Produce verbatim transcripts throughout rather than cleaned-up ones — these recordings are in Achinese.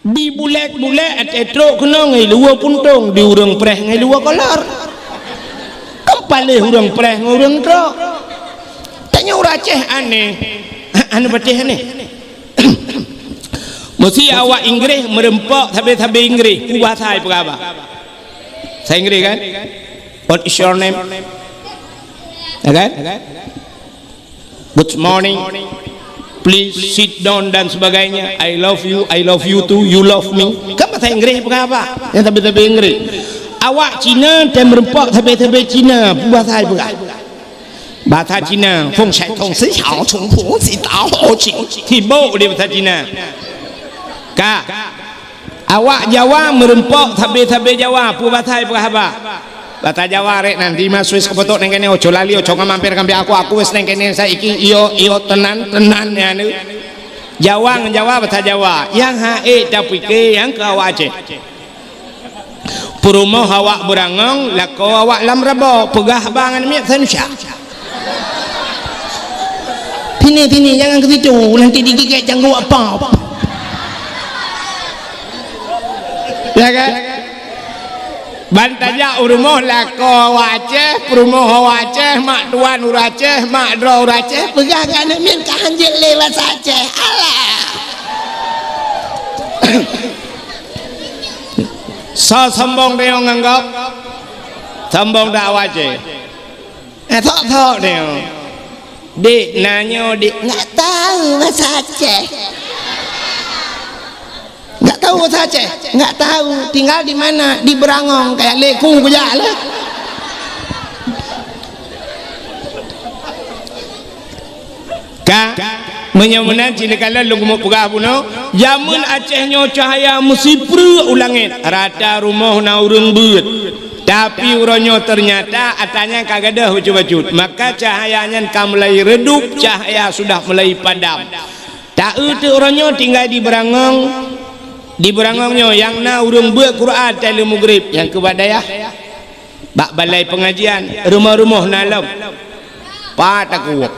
Di bulek-bulek até trok keunoe ngon luwa puntông, di ureuëng preh ngon luwa kolor. Kan paléh ureuëng preh ngon ureuëng trok. Tanyoe ureuëng Aceh aneh. Aneh patéh aneh. Meusi awak Inggréh meureumpok sabe-sabe Inggréh, peue bahasa peugah haba. Bahasa Inggréh kan? What is your name? Ya kan? Good morning. Please sit down dan sebagainya. I love you, I love you too, you love me. Kan bahasa Inggréh peugah haba. Nyang sabe-sabe Inggréh. Awak Cina tem meureumpok sabe-sabe Cina, peue bahasa peugah. Bahasa Cina, feng shai tong si xiao, chong pu si tao ho qing. Sibok di bahasa Cina. Ka. Awak Jawa meureumpok sabe-sabe Jawa, peue bahasa peugah haba. Bahasa Jawa rek nan, di ma Swiss keupotok neng kene, oco lali, oco ngamamper kambi aku, aku wes neng kene, saiki iyo, iyo, tenan, tenan, ya, nu. Jawa ngon Jawa, bahasa Jawa. Nyang haék tapike, nyang keu awak Aceh. Peurumoh awak beurangong, lakoe awak lam rabo, peugah haba ngon miet sanusya. Sini, sini, jangan ke situ, nanti digigit cangguek pop. Ya kan? Ban tajak u rumoh lakoe awak Aceh, peurumoh awak Aceh, mak tuan ureuëng Aceh, mak droe ureuëng Aceh, peugah keu aneuk miet ka hanjeuet lé basa Aceh. Alah. Soe sombong tanyoe ngon gob? Sombong dak awak Aceh? Eh, sok-sok tanyoe. Dek, na nyoe, dek, nggak tahu bahasa Aceh. Nggak tahu bahasa Aceh? Nggak tahu. Tinggal di mana? Di Beurangong. Kayak leku kujak lah. Ka, meunyoe meunan cit neukalon lôn keumeung peugah bunoe, jameun Aceh nyoe cahya meusipreuk u langét, rata rumoh na ureuëng beuet. Tapi uroe nyoe teunyata atra nyan ka gadôh bacut-bacut. Maka cahya nyan ka mulai redup, cahya sudah mulai padam. Ta-eu teuk uroe nyoe tinggai di Beurangong. Di Beurangong nyoe nyang na ureuëng beuet Quran takleueng mugrib nyang keu bak dayah. Bak balai pengajian, rumoh-rumoh na lom. Pat takuwok.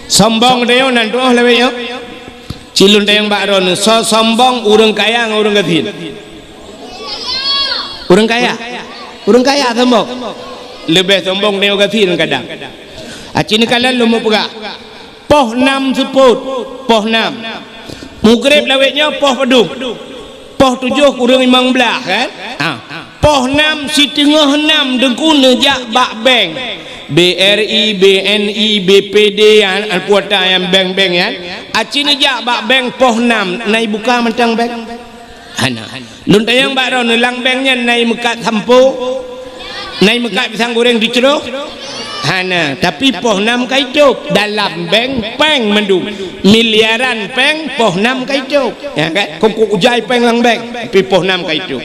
Sombong tanyoe nan tuoh lawét nyoe. Cilun tayang bak droeneuh, soe sombong ureuëng kaya ngon ureuëng gasien? Ureuëng kaya. Ureuëng kaya sombong. Leubeh sombong tanyoe gasien kadang. Aci neukalon lôn meupeugah. Poh nam seupôt, poh nam. Mugreb lawét nyoe poh padum? Poh tujoh kureueng limong blaih, kan? Ha. Poh nam, siteungoh nam teungku neujak bak bank. B R I, B N I, B P D, an, an kuota nyang bank-bank nyan. Aci neujak bak bank poh nam, na ibuka mantong bank? Hana. Lôn tanyong bak droeneuh, lam bank nyan na imeukat sampo? Na imeukat pisang goreng teucroh? Hana. Tapi poh nam ka itôb. Dalam bank, péng mandum. Miliaran péng, poh nam ka itôb. Ya kan? Kongkong ujai péng lam bank, tapi poh nam ka itôb.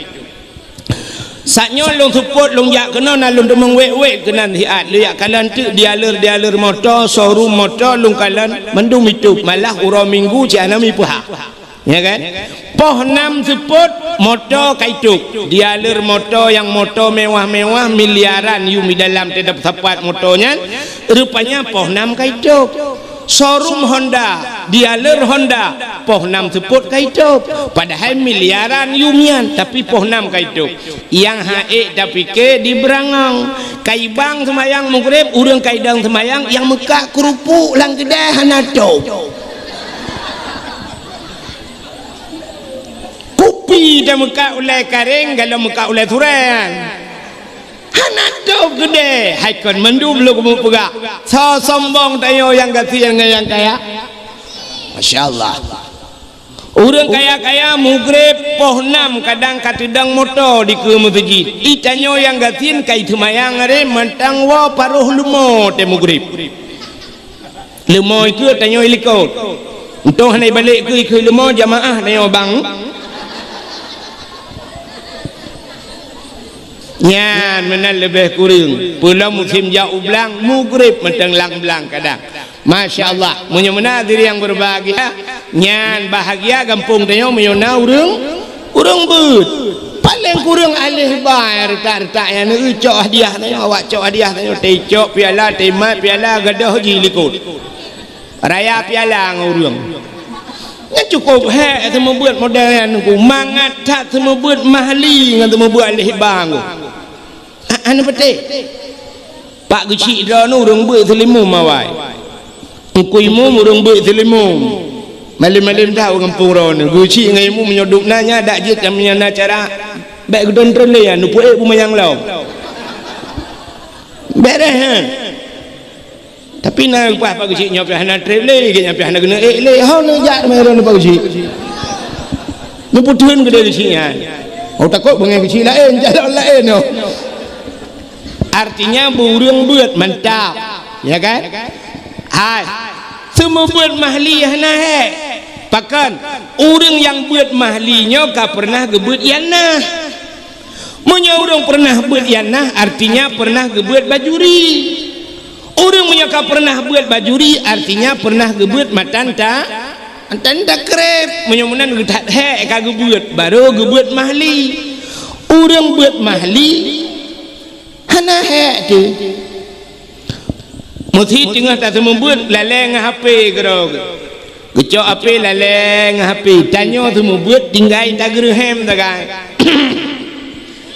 Saat nyoe lôn seupôt, lôn jak keunoe, na lôn teumeung wét-wét keunan siat. Lôn jak kalon teuk dealer-dealer moto, showroom moto, lôn kalon mandum itôb. Malah uroe Minggu cit hana mipeuhah. Ya kan? Poh nam seupôt, moto ka itôb. Dealer moto nyang moto mewah-mewah, miliaran yum di dalam teutab sapat moto nyan. Rupanya poh nam ka itôb. Showroom Honda, dealer Honda, poh nam seupôt ka itôb. Padahai miliaran yum nyan, tapi poh nam ka itôb. Nyang ha'ék tapike di Beurangong. Ka ibang seumayang mugreb, ureueng ka idong seumayang, nyang meukat keurupuk lam keudè hana tôb. Kupi tameukat ulèe kareng, galom meukat ulèe surèe. Hana tôb keudè, hai kon mandum lôn keumeung peugah. Soe sombong tanyoe nyang gasien ngon nyang kaya? Masya Allah. Ureueng kaya-kaya mugreb poh nam kadang ka teudong moto dikeue meuseujid. Di tanyoe nyang gasien ka iteumayang aré mantong woe paroh leumo teuh mugreb. Leumo ikeue tanyoe ilikot. Untông hana ibalek keue ikeue leumo jamaah tanyoe bang. Nyan meunan leubeh kureueng. Peulom musém jak u blang, mugreb mantong lam blang kadang. Masya Allah, meunyoe meunan hadirin yang berbahagia, nyan bahagia gampông tanyoe meunyoe na ureueng Ureueng beuet, paleng kureueng aleh ba reutak-reutak nyan, neucok hadiah tanyoe, awak cok hadiah tanyoe, teucok piala, teumat piala, gadôh jilikot. Raya piala ngon ureueng. Nyan cukôp hék seumeubeuet model nyan Teungku. Mangat that seumeubeuet mahli ngon seumeubeuet alif ba Teungku. Ha, hana patéh. Pak Geuchik droeneuh ureueng beuet seulimum awai. Teungku Imum ureueng beuet seulimum. Malém-malém that u gampông droeneuh. Geuchik ngon Imum meunyoe dub na nyan dak jeuet nyang na cara bèk geudon treun lé nyan, neupeuék beumayang lom. Bèrèh nyan. Tapi na upah Pak Geuchik nyoe pih hana treb lé, gét nyan pih hana keuneuk ék lé. Ho neujak teuma droeneuh Pak Geuchik. Neupeutheun keudéh Geuchik nyan. Oh, takot beungéh Geuchik laén, calon laén nyoe. Artinya, beu ureueng beuet mantap. Ya kan? Hai. Seumeubeuet mahli hana hék. Pakon? Ureueng nyang beuet mahli nyoe ka peureunah geubeuet ianah. Meunyoe ureueng peureunah beuet ianah, artinya peureunah geubeuet bajuri. Ureueng meunyoe ka peureunah beuet bajuri, artinya peureunah geubeuet matan ta-, matan takreb. Meunyoe meunan geuthat hék ka geubeuet, barô geubeuet mahli. Ureueng beuet mahli, hana hék teuh. Meusi teungoh taseumeubeuet lalée ngon H P keudroe. Geucok H P lalée ngon H P. Tanyoe seumeubeuet tinggai tageureuhem sagai.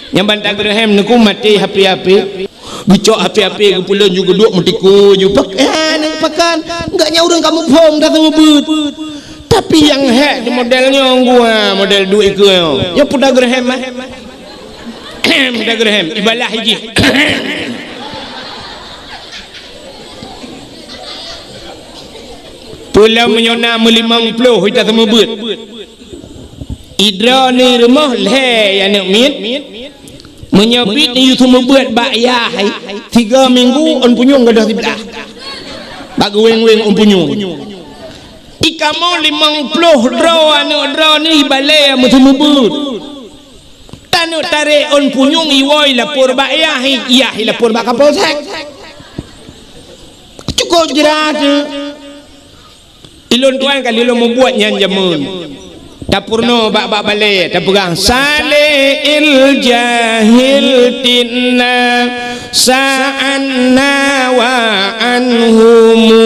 Nyang ban tageureuhem neuku maté H P-H P. Geucok H P-H P geupeulon ju geuduek meutikui ju. Pak, eh, nang pakan. Enggak nyan ureueng kamoe phom taseumeubeuet. Tapi nyang hék di model nyoe gua, model duek ikeue nyoe. Nyoe peue tageureuhem, ah? Peue tageureuhem, ibalah ijih. Peue lom meunyoe na meulimong ploh ita seumeubeuet. Idroe ni rumoh lhée aneuk miet. Meunyoe biet ni yue seumeubeuet bak yah hai, tiga minggu ôn punyueng gadôh siblah. Bak geuweng-weng ôn punyueng. Di kamoe limong ploh droe aneuk droe ni ibalée meuseumeubeuet. Taneuk tarek ôn punyueng iwoe ilapor bak yah, yah ilapor bak Kapolsek. Cukôp jrat. Ilôn tuan ka lôn mubuet nyan jameun. Tapeurunoe bak, bak balée, tapeugah, "Salihil jahil tinna sa'anna wa anhumu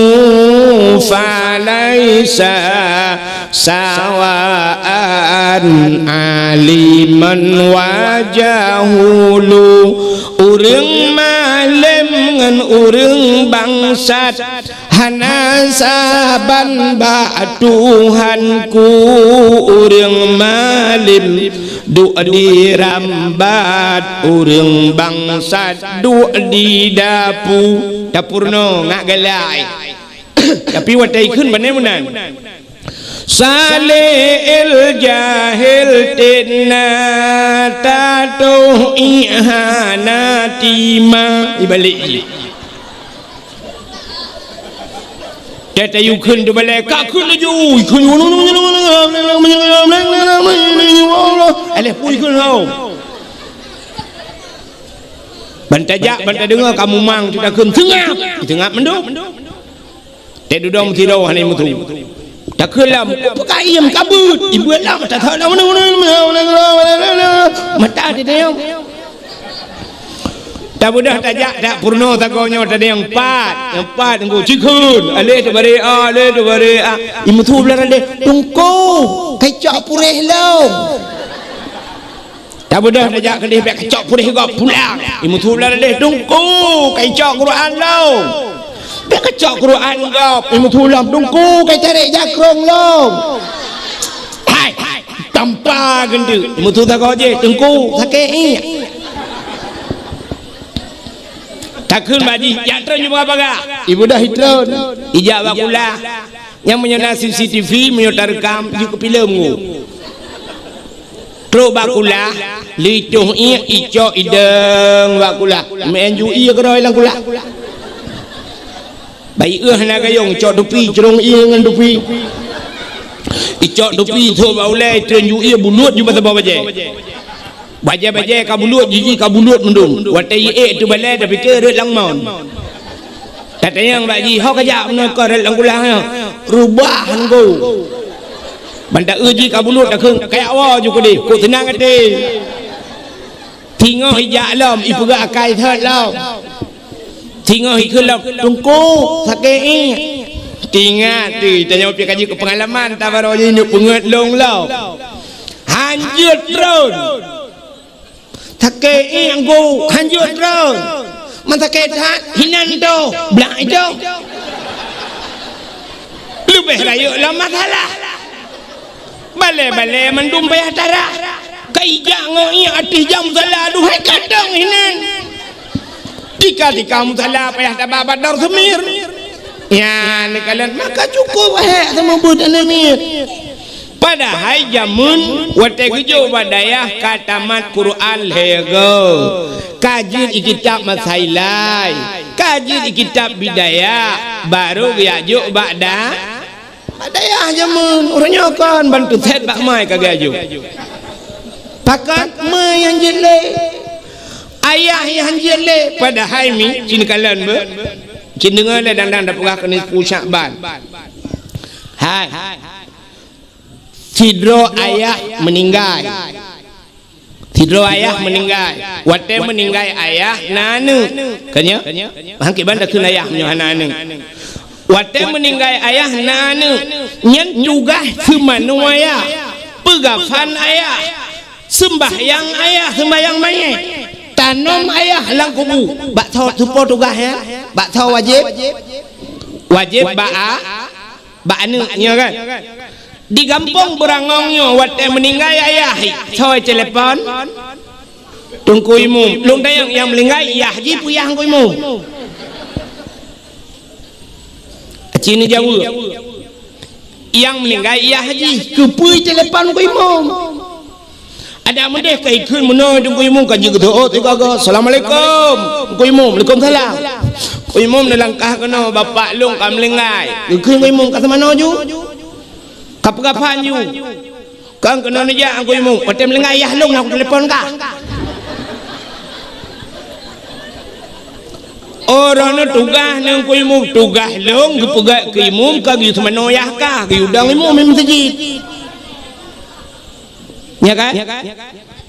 falaisa sawaan aliman wa jahulu." Ureueng malém ngon ureueng bangsat hana saban bak Tuhanku. Ureueng malém duek di rambat, ureueng bangsat duek di dapu. Tapeurunoe ngat galai. Tapi watée ikheun bane meunan. Salihil jahil tinna tatoh ié hana tima. Ibalek jih. Teuh tayue kheun teubalée, ka kheun laju, kheun. Alah pui kheun hau. Ban tajak, ban tadeungoe ka mumang, takheun seungab, seungab mandum. Teuh dudoe meusidroe hana meutu. Takheun lom, peue ka iem ka beuet, ibeuet lom, tathon lom. Mata teuh tayong. Tabeudôh tajak, tapeurunoe sagoe nyoe tadayong pat, nyang pat Teungku, cikheun, aleh teubarek a, aleh teubarek a. Imeusu blah radeh, Teungku, kai cok puréh lom. Tabeudôh tajak keudeh bèk kacok puréh gob pulang. Imeusu blah radeh, Teungku, kai cok Quran lom. Bèk kacok Quran gob, imeusu lom, Teungku, kai tarek jakrong lom. Hai, tampa geundeuk. Imeusu sagoe jih, Teungku, sakét ié. Takheun bak jih, jak treun ju bagah-bagah. Ibeudôh itreun. Ijak bak kulah. Nyang meunyoe na C C T V, meunyoe tareukam, jeuet keu filem ngu. Trok bak kulah, lituh ié icok idong bak kulah. Meu'en ju ié keudroe lam kulah. Bayi eu hana gayong, icok tupi, crông ié ngon tupi. Icok tupi, thok bak ulée, treun ju ié, bulut ju bak saboh bajée. Bajée-bajée ka bulut, jiji ka bulut mandum. Watée ié ék teubalée, tapike rhot lam mon. Tatanyong bak jih, "Ho kajak meunoe kon rhot lam kulah nyoe?" "Reubah Teungku." Ban ta eu jih ka bulut, takheun, "Kajak woe ju keudeh, kok seunang até." Singoh ijak lom, ipeugah akai thot lom. Singoh ikheun lom, "Teungku, sakét ié." Ingat tu, tanyoe pih ka jeuet keu peungalaman, tabarô jih neuk peungeut lôn lom. Hanjeuet tron. Sakét ié angku, hanjeuet tron. Man sakét that, hinan tu, blak itu. Leubeh rayeuk lam masalah. Balée-balée mandum payah tarah. Ka ijak ngon ié ateueh jam musala, aduhai kadang hinan. Tika-tika musala payah taba bak dor seumir. Nyan neukalon maka cukup hék sama buet aneuk miet. Padahai jameun watée geujok bak dayah ka tamat Quran lhée goe. Ka jeuet i kitab Masailai. Ka jeuet i kitab Bidayah. Barô geujak jok bak da-, bak dayah jameun. Uroe nyoe kon bantu set bak mai ka geujak jok. Pakon meunyang jeuet lé. Ayah nyang jeuet lé. Padahai mi, cin kalon beu. Cin deungoe lé dang-dang tapeugah keuneuk sepuluh Syakban. Hai. Sidroe ayah meuninggai. Sidroe ayah meuninggai. Watée meuninggai ayah na aneuk. Ka nyoe? Hang kiban takheun ayah meunyoe hana aneuk. Watée meuninggai ayah na aneuk. Nyan tugaih seumanoe ayah. Peugafan ayah. Seumbahyang ayah, seumbahyang manyét. Tanom ayah lam kubu. Bak soe tupo tugaih nyan? Bak soe wajéb? Wajéb bak a-, bak aneuk nyoe kan? Di gampông Beurangong nyoe watée meuninggai ayah, soe telepon? Teungku Imum. Lôn tanyong nyang meuninggai yah jih peue yah Teungku Imum? Aci neujaweueb. Nyang meuninggai yah jih, keupeue telepon Teungku Imum? Adak meudeh ka ikheun meunoe Teungku Imum ka jeuet geuteuôt sigoe-goe. "Assalamualaikum." Teungku Imum, "Waalaikumsalam." Teungku Imum neulangkah keunoe, "Bapak lôn ka meulinggai." Geukheun Teungku Imum, "Ka seumanoe ju? Ka peugafan ju?" "Kon keunoe neujak Teungku Imum, watée meulinggai yah lôn na kutelepon kah." Oh, droeneuh tugaih ngon Teungku Imum, tugaih lôn geupeugah keu Imum ka geuyue seumanoe yah kah, geuyue dong Imum di meuseujid. Nya kan?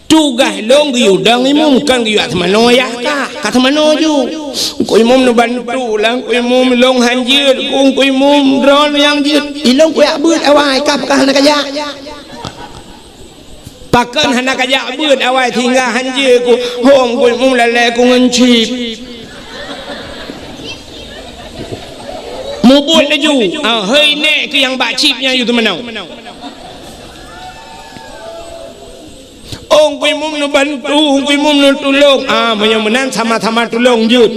Tugaih lôn geuyue dong Imum, kon geuyue seumanoe yah kah, ka seumanoe ju. Teungku Imum neubantu lah, Teungku Imum lôn hanjeuet, Teungku Imum droeneuh nyang jeuet. Ilôn kujak beuet awai, kah peugah hana kajak. Pakon hana kajak beuet awai sehingga hanjeuet ku, hom ku Imum lalée ku ngon cip. Mubuet laju, ah, hei nék keu nyang bak cip nyan yue teumanoe. Oh, Teungku Imum neubantu, Teungku Imum neutulông. Ah, meunyoe meunan sama-sama tulông jeuet.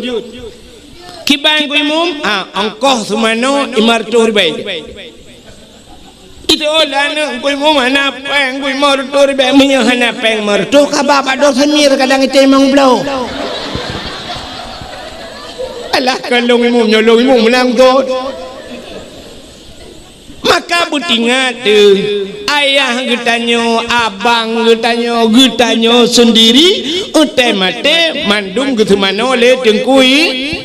Kiban Teungku Imum, ah, ongkoh seumanoe lima reutôh ribée. Itu oh, lah aneuk Teungku Imum hana péng, Teungku Imum reutôh ribée, meunyoe hana péng meureutoh ka ba bak doh seumir kadang item nyang bloe. Alah, kon lôn Imum, nyoe lôn Imum meunan göt. Maka beutingat teuh, ayah geutanyoe, abang geutanyoe, geutanyoe seundiri, watée maté mandum geuseumanoe lé Teungku I-,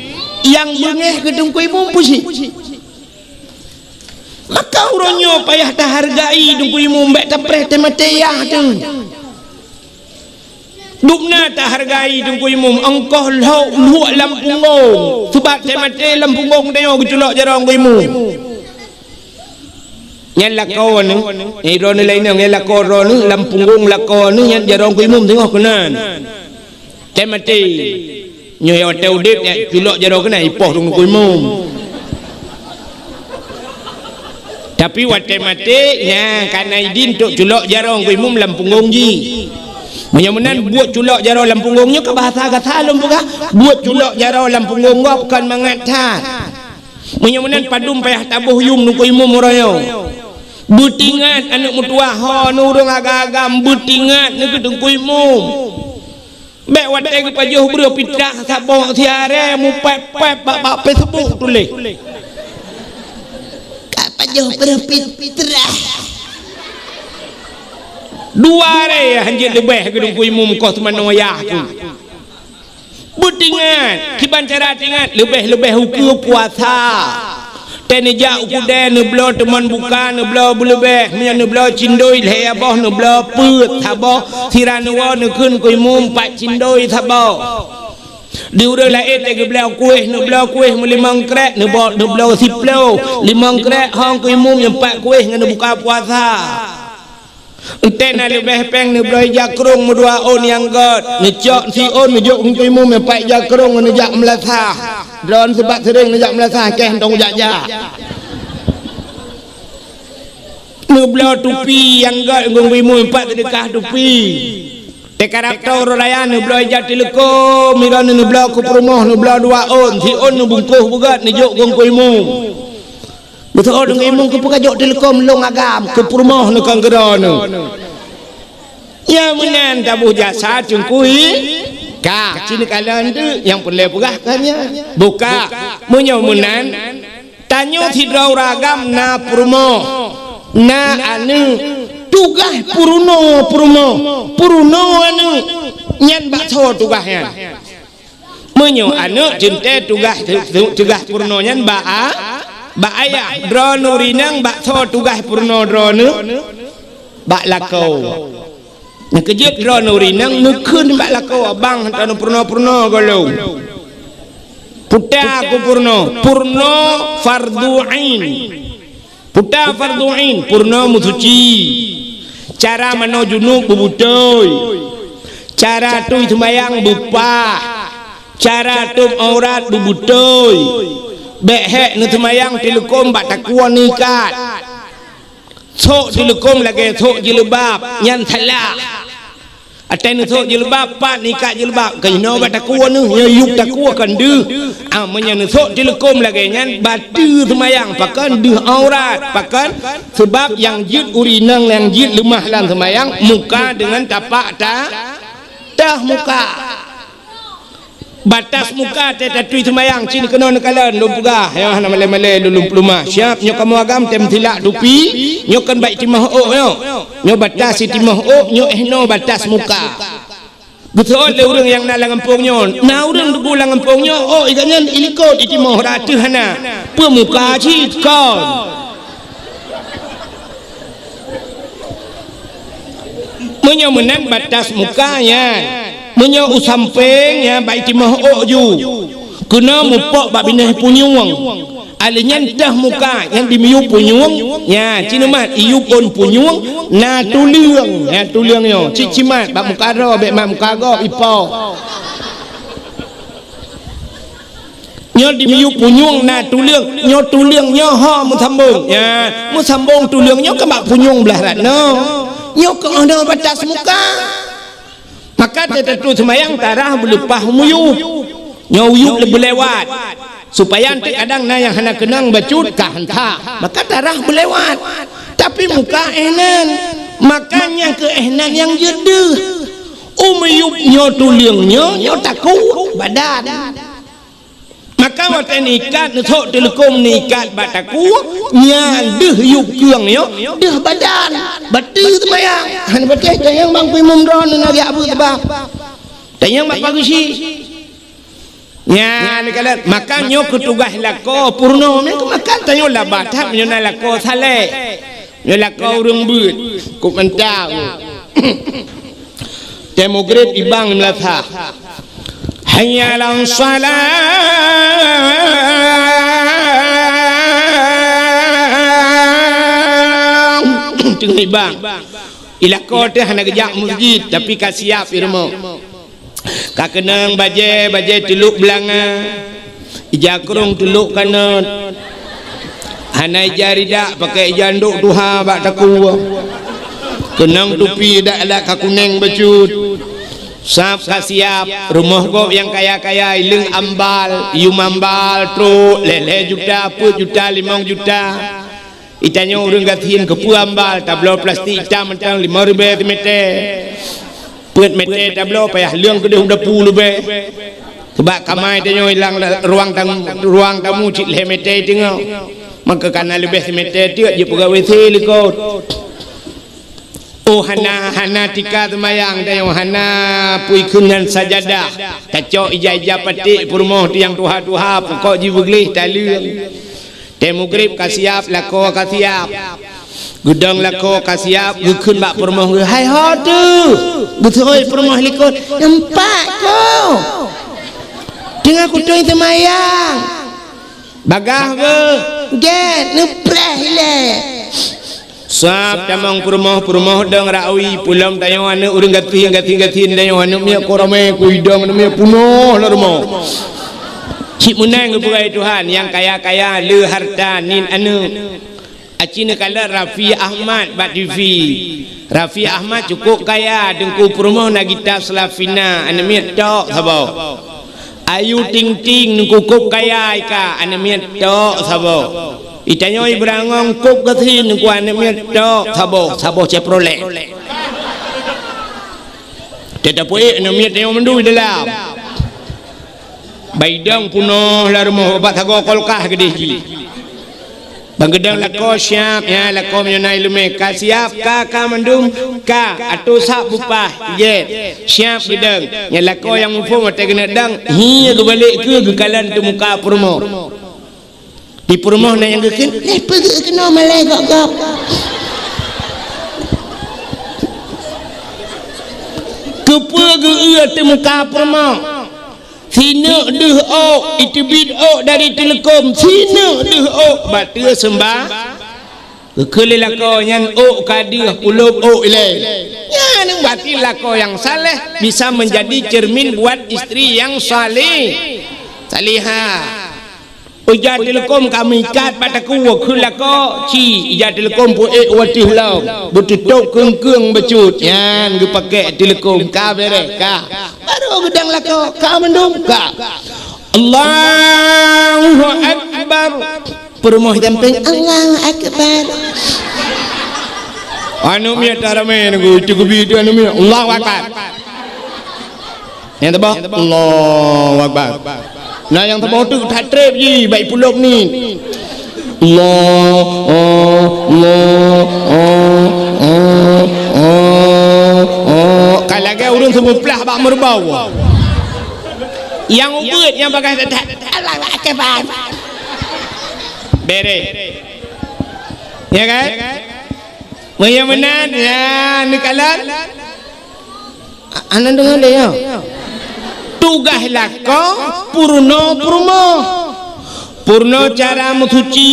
nyang beungéh keu Teungku Imum pusi. Maka uroe nyoe payah tahargai Teungku Imum, bék tapreh teumaté yah teuh. Dubna tahargai Teungku Imum, ongkoh lhok luek lam punggong. Sabab teumaté lam punggong tanyoe geuculok jaroe Teungku Imum. Nyan lakoe neuh, nyan droeneuh laén nyan lakoe droeneuh, lam punggong lakoe neuh nyan jaroe Teungku Imum teungoh keunan. Teumaté. Nyoe watée udeb, nyan culok jaroe keunan ipoh Teungku Imum. Tapi watée maté, nyan ka na idin untuk culok jaroe Teungku Imum lam punggong jih. Meunyoe meunan buet culok jaroe lam punggong nyoe ka bahasa gata lôn peugah, buet culok jaroe lam punggong gob kon mangat that. Meunyoe meunan padum payah taboh yum Teungku Imum uroe nyoe. Beutingat aneuk meutuwah ho, neuh ureuëng agam-agam, beutingat neuh keu Teungku Imum. Bék watée geupajoh breueh pitrah saboh siaré mupép-pép bak, bak Facebook tuléh. Ka pajoh breueh pitrah. Dua aré hanjeuet leubeh keu Teungku Imum koh seumanoe yah keuh. Beutingat, kiban cara tingat, leubeh-leubeh ukeue puasa. Teuh neujak u keudè neubloe teumon buka, neubloe beuleubeh, meunyoe neubloe cindoi lhée boh, neubloe peuet saboh, sira neuwoe neukheun keu Imum pat cindoi saboh. Di ureuëng laén lagée geubloe kueh, neubloe kueh meulimong krek, neubo-, neubloe siploh, limong krek hong keu imum, nyang pat kueh ngon neubuka puasa. Enteuk na leubeh péng neubloe ija krong meudua ôn nyang gét, neucok siôn neujok keu imum, nyang pat ija krong ngon neujak meulasah. Droeneuh sabab seuréng neujak meulasah, keh hantong jak-jak. Neubloe tupi nyang gét ngon imum, nyang pat seudeukah tupi. Teukarab tho uroe raya neubloe ija teuleukom, droeneuh neubloe keu peurumoh, neubloe dua ôn, siôn neubungkôh beugét neujok keu imum. Beutôi deungon imum keupeue kajok teuleukom lôn agam keu peurumoh neukon keudroe neuh. Nyang meunan taboh jasa teungku i ka, ci neukalon teuk nyang peureulée peugah ka nyan. Buka, meunyoe meunan, tanyoe sidroe ureuëng agam na peurumoh, na aneuëk, tugaih peurunoe peurumoh, peurunoe aneuëk, nyan bak soe tugaih nyan? Meunyoe aneuëk teuntée tugaih, tugaih peurunoe nyan bak a-, bak ayah, droeneuh ureuëng inong bak soe tugaih peurunoe droeneuh? Bak lakoe. Nyang keujeuet droeneuh ureuëng inong neukheun bak lakoe, abang hana peurunoe-peurunoe gohlom. Peue ta keu peurunoe, peurunoe fardu ain. Peue ta fardu ain, peurunoe meusuci. Cara manoe junub beubeutôi. Cara tui seumayang beupah. Cara tôb aurat beubeutôi. Bék hék neuseumayang teuleukom bak takue neuikat. Sôk teuleukom lagée sôk jilbab, nyan salah. Watée neusôk jilbab, pat neuikat jilbab, keunoe bak takue neuh, nyoe yueb takue kon deuh. Ah, meunyoe neusôk teuleukom lagée nyan, bateue seumayang, pakon deuh aurat, pakon? Sabab nyang jeuet ureuëng inong nyang jeuet leumah lam seumayang, muka deungon tapak ta-, teuh muka. Batas muka teuh tatui seumayang, ci keunoe neukalon lôn peugah, nyoe hana malée-malée lôn, lôn peulumah. Siab nyoe kamoe agam teuh meutilak tupi, nyoe kon bak itimoh ôk nyoe. Nyoe batas itimoh ôk, nyoe eh noe batas muka. Beutôi lé ureuëng nyang na lam gampông nyoe. Na ureuëng teungku lam gampông nyoe, ôk i gobnyan ilikot itimoh, rata hana. Peue muka cit kon. Meunyoe meunan batas muka nyan, meunyoe u sampéng nyan bak itimoh ôk ju, keunoe mupok bak binéh punyueng. Alèh nyan teuh muka nyan dimiyueb punyueng, nyan ci neumat iyueb ôn punyueng, na tuleueng, nyan tuleueng nyoe. Cit cimat bak muka droe, bék mat muka gob ipo. Nyoe dimiyueb punyueng na tuleueng, nyoe tuleueng nyoe ho meusambong. Nyan, meusambong tuleueng nyoe keu bak punyueng blaih rot nyoe. Nyoe keuh nyoe batas muka. Maka teutatui seumayang tarah beuleupah miyueb. Nyoe uyueb leubeh lewat. Supaya teuh kadang na nyang hana keunong bacut ka hanta. Maka tarah beulewat. Tapi muka eh nan. Maka nyang keu eh nan nyang jeuet deuh. Umiyueb nyoe tuleueng nyoe, nyoe takue badan. Maka watée neuikat, neusôk teuleukom neuikat bak takue, nyan deuh yueb keueng nyoe, deuh badan. Bateue seumayang. Hana patéh tanyong bang peue imum droeneuh na geujak beuet sabab. Tanyong bak pageusyi. Nyan neukalon, maka nyoe keu tugaih lakoe peurunoe, meunan keuh maka tanyoe laba that meunyoe na lakoe saleh. Nyoe lakoe ureuëng beuet, kok mantap. Tée mugrib ibang meulasah. Hayya 'alas shalah. Teungoh ibang. I lakoe teuh hana geujak meuseujid, tapi ka siab i rumoh. Ka keunong bajée, bajée teulôk beulanga, ija krong teulôk kanot. Hana ija ridak, pakai ija ndok tuha bak takue. Keunong tupi adat-adat ka kuneng bacut. Sab ka siab, rumoh gob nyang kaya-kaya, ileueng ambal, yum ambal, trok, lhée-lhée juta, peuet juta, limong juta. Itanyoe ureuëng gasien keupeue ambal, tabloe plastik itam mantong limong ribée simeté. Peuet meté tabloe payah leueng keudeh u dapu leubeh. Sabab kama itanyoe ilang la-, ruang tamu, ruang tamu cit lhée meté teungoh. Maka kana leubeh simeté teuk jipeugah W C likot. Oh hana, hana tika seumayang tanyoe, hana pui kheun ngon sajadah. Tacok ija-ija paték peurumoh tiang tuha-tuha pukok jibeugleh taleueng. Tée mugrib ka siab, lakoe ka siab. Geudong lakoe ka siab, geukheun bak peurumoh geuh, "Hai ho teuh?" Geuteuhôi peurumoh likot, "Empat ko." Teungoh kutôi seumayang. Bagah beuh. Gét, neupreh ilée. Sab tamong peurumoh-peurumoh dong rawi pulom tanyoe aneuëk ureuëng gasien, gasien-gasien tanyoe aneuëk miet ko ramé ku idong aneuëk miet punoh lam rumoh. Cit meunan geupeugah Tuhan nyang kaya-kaya le harta nin aneuëk. Aci neukalon Raffi Ahmad bak T V. Raffi Ahmad cukup kaya, Teungku Peurumoh Nagita Slavina, aneuëk miet tok saboh. Ayu Ting Ting, Teungku kop kaya ika, aneuëk miet tok saboh. Itanyoe Ibrangong kop gasien, Teungku aneuëk miet tok saboh, saboh Chevrolet. Teuh tapeuék aneuëk miet tanyoe mandum di dalam. Baidong punoh lam rumoh, bak sagoe kolkah keudeh jih. Ban geudong lakoe siab, ya, lakoe meunyoe na iéleumé ka siab, ka, ka mandum, ka, atô sab bupah, jét, siab geudong. Nyan lakoe nyang muphom watée keuneuk dong, hi geubalek keu geukalon teumuka peurumoh. Di peurumoh na nyang geukheun, "Lé peugeuh keunoe malée gop-gop." Keupeue geu-eu teumuka peurumoh? Sineuk deuh ôk, iteubiet ôk dari teuleukom, sineuk deuh ôk, bak teue seumbah. Geukheun lé lakoe nyan ôk ka deuh, pulop ôk ilée. Nyan berarti lakoe nyang saleh bisa menjadi cermin buat istri yang saleh, salihah. Ija teuleukom ka meuikat bak takue, kheun lakoe, ci, ija teuleukom peuék u ateueh lom, beuteutôb keung-keung bacut, nyan geupakée teuleukom, ka beureh, ka. Barô geudong lakoe, ka mandum, ka. Allahu Akbar. Peurumoh jampéng, Allahu Akbar. Aneuëk miet taramé nunggu, itu geubi itu aneuëk miet, Allahu Akbar. Nyang teuboh, Allahu Akbar. Nah, nyang teuboh tu that treb jih, baik pulop ni. Allah, oh, Allah, oh, oh, oh, oh. Ka lagée ureuëng seumeuplah bak meureubau. Nyang ubeuet, nyang bagah that, Allahu Akbar. Beres. Ya kan? Meunyoe meunan, ya, neukalon. A-, hana deungoe lé, ya. Tugaih lakoe peurunoe peurumoh. Peurunoe cara meusuci,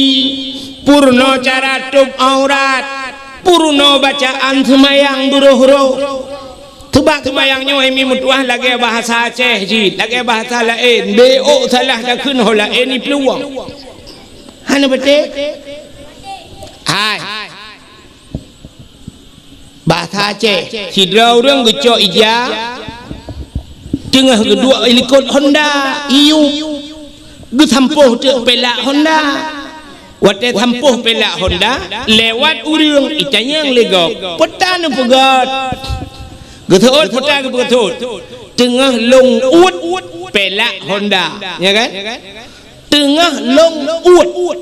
peurunoe cara tôb aurat, peurunoe bacaan seumayang beuroh-roh. Teubak seumayang nyoe mi meutuah lagée bahasa Aceh jih, lagée bahasa laén. Bék salah takheun ho laén iplueng. Hana beutôi? Hai. Bahasa Aceh, sidroe ureuëng geucok ija, teungoh geuduek likot Honda, iyup, geusampôh teuk pelak Honda. Watée sampôh pelak Honda, lewat ureuëng itanyong lé gob, "Peue tan neupeugét?" Geuseuôt peue tan geupeugét? "Teungoh lôn uet pelak Honda." Ya kan? Teungoh lôn uet.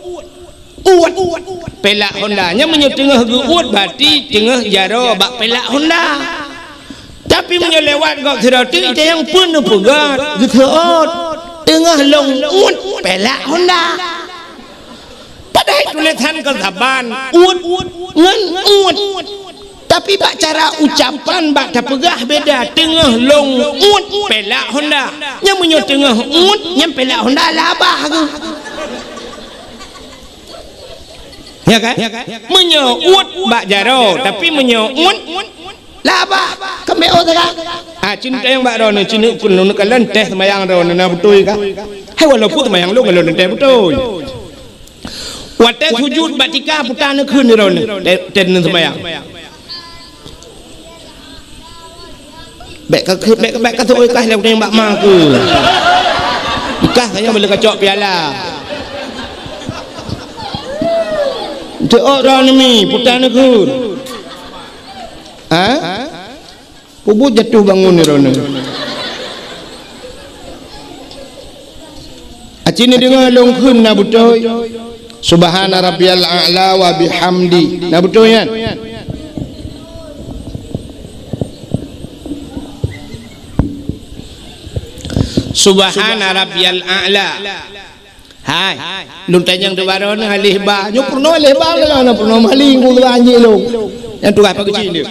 Uet. Pelak Honda. Nyan meunyoe teungoh geuuet, berarti teungoh jaroe bak pelak Honda. Tapi meunyoe lewat gob sidroe teuk, itanyong peue neupeugét, geuseuôt. Teungoh lôn uet pelak Honda. Padahai tulésan kon saban, uet ngon uet. Tapi bak cara ucapan, bak tapeugah beda, teungoh lôn uet pelak Honda. Nyan meunyoe teungoh uet, nyan pelak Honda labah geuh. Ya kan? Meunyoe uet bak jaroe, tapi meunyoe uet labah, keumbéo saga. Ah, cin tayang bak droeneuh, cin ukun lôn kalon teh seumayang droeneuh na beutôi kah? Hai walaupun seumayang lôn, lôn teh beutôi. Watée sujut bak tika peue tan neukheun droeneuh, teuh, teuh neuseumayang. Bék ka, bék, bék ka seuôt kah lé bak ma ku. Kah ka nyoe boleh kacok piala. Teuôt droeneuh mi, peue tan neukheun. Ha? Peubuet jatuh bangun droeneuh. Aci neudeungoe lôn kheun na beutôi. Subhana rabbiyal a'la wa bihamdi. Na beutôi nyan? Subhana rabbiyal a'la. Hai, lôn tanyong di baroe nyoe aleh ba. Nyoe peurunoe aleh ba lôn, peurunoe maling ku ba anjing lôn. Nyang tugaih pageucin dia.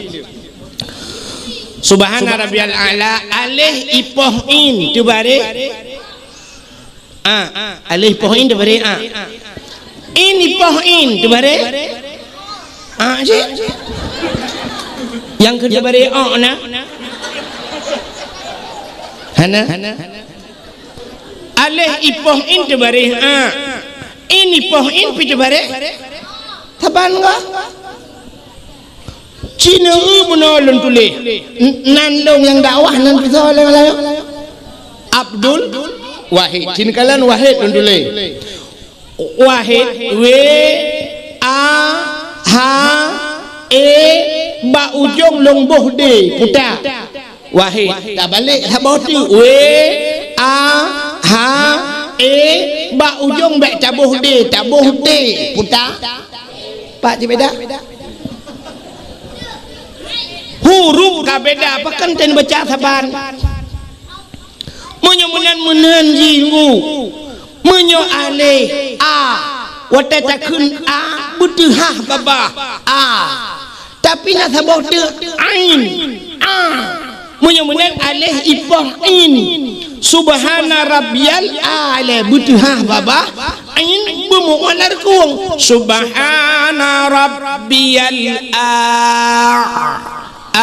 Subhana rabbiyal a'la, aleh ipoh in, teubareh. A, alif poh in teubaré a. In poh in teubaré a cit. Nyang keu teubaré o na. Hana. Alif ipoh in teubaré a. In ipoh in pi teubaré. Saban ka? Cina eu bunoe lôn tuléh. N-, nan lôn nyang dakwah nan pisoe lé Malayu. Abdul Wahid. Cina kalon Wahid lôn tuléh. Wahid, W, A, H, E, bak ujong lôn boh D, puta. Wahid. Tabalek saboh teuk. W, A, H, E, bak ujong bèk taboh D, taboh T, puta. Pat jibeda? Huruf ka beda, pakon ten baca saban. Meunyoe meunan-meunan jih, Teungku. Meunyoe alif, a, watèe takheun a, beuteuhah babah, a. Tapi na saboh teuk, ain, a. Meunyoe meunan alif ipoh in. Subhana rabbiyal a'la, beuteuhah babah, ain beumu'ah lam rukung. Subhana rabbiyal a. A,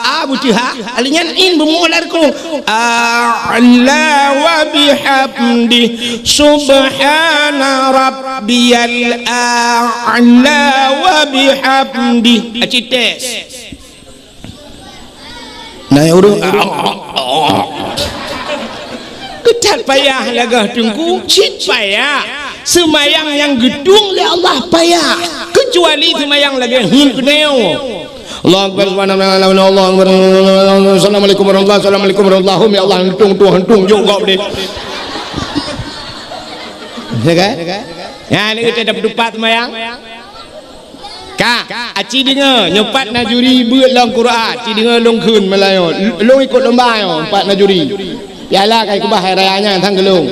a beuteuhah, alif nyan in beumu'ah lam rukung. A'la wa bihamdi, subhana rabbiyal a'la wa bihamdi. Aci tes. Nah, ya ureueng. Keutat payah lagèe Teungku, cit payah. Seumayang nyang geutueng lé Allah payah, keucuali seumayang lagèe heuet keunoe. Allahu Akbar, subhanallah, Allahu Akbar, Assalamualaikum warahmatullahi, Assalamualaikum warahmatullahi, ya Allah, hantung tu, hantung jok gob deh. Ya kan? Ya, ni kita dapat tupat seumayang. Ka, aci deungö, nyoe pat na juri beuet lom Quran, ci deungö lôn kheun meulayeue. Lôn ikot lomba nyoe, pat na juri. Piala ka ikeubah hai raya nyan sang geulong.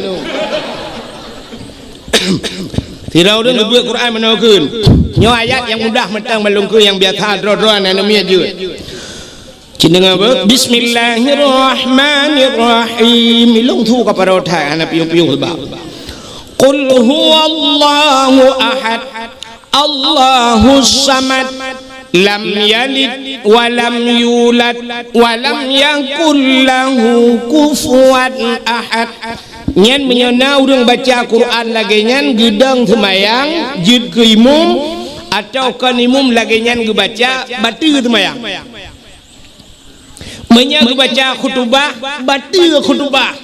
Sidroe ureueng geubeuet Quran meunoe kheun. Nyoe ayat nyang mudah mantong ban lôn kheun, nyang biasa droe-droe aneuk miet jeuet. Ci deungö beuh. Bismillahirrahmanirrahim. Lôn su ka parot hai hana piôh-piôh bah. Qul huwallahu ahad. Allahus samad. Lam yalid wa lam yulad wa lam yakul lahu kufuwan ahad. Nyan meunyoe na ureueng baca Quran lagèe nyan geudong seumayang, jeuet keu imum, atawa kon imum lagèe nyan geubaca, bateue seumayang. Meunyoe geubaca khutubah, bateue khutubah.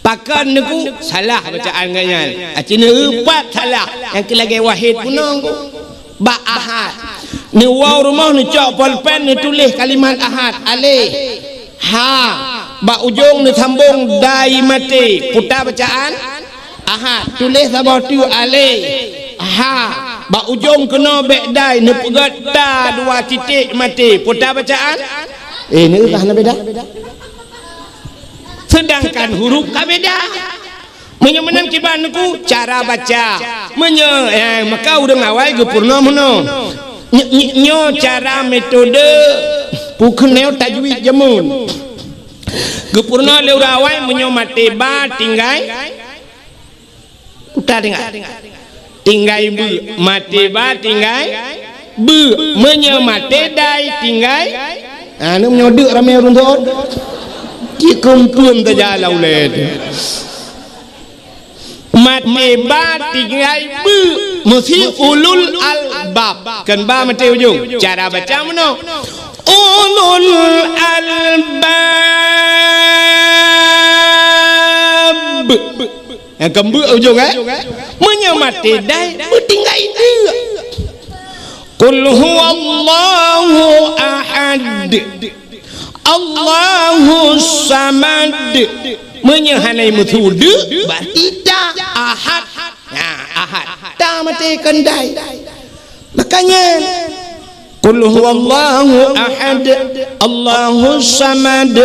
Pakon Teungku, salah bacaan geuh nyan. Aci neueu pat salah, nyang keu lagèe Wahid bunoe Teungku. Bak ahad. Neuwoe rumoh neucok polpen neutuléh kalimat ahad, alif, ha, bak ujong neusambong dai maté, puta bacaan ahad. Tuléh saboh teuk alif, ha, bak ujong keunoe bèk dai, neupeugöt ta dua titik maté, puta bacaan. Eh, neueu ka hana beda. Seudangkan huruf ka beda. Meunyoe meunan kiban Teungku, cara baca. Meunyoe, eh, maka ureueng awai geupeurunoe meunoe. Ny-, ny-, nyoe cara metode peukeunong tajwid jameun. Geupeurunoe lé ureueng awai meunyoe maté ba tinggai, uta tinggai. Tinggai beu, maté ba tinggai beu, meunyoe maté dai tinggai. Ah, ni meunyoe deuk ramé ureueng seuôt. Cit keumpeuem saja lam ulèe teuh. Maté ba tinggai beu, meusi ulul albab. Kon ba maté ujong. Cara baca meunoe. Ulul albab. Nyang keumbeuek ujong, eh? Meunyoe maté dai, beutinggai deuk. Qul huwallahu ahad. Allahus samad. Meunyoe hana meusu deuk, berarti ta ahad. Nah, ahad. Ta maté kon dai. Makanya, qul huwallahu ahad, Allahus samad,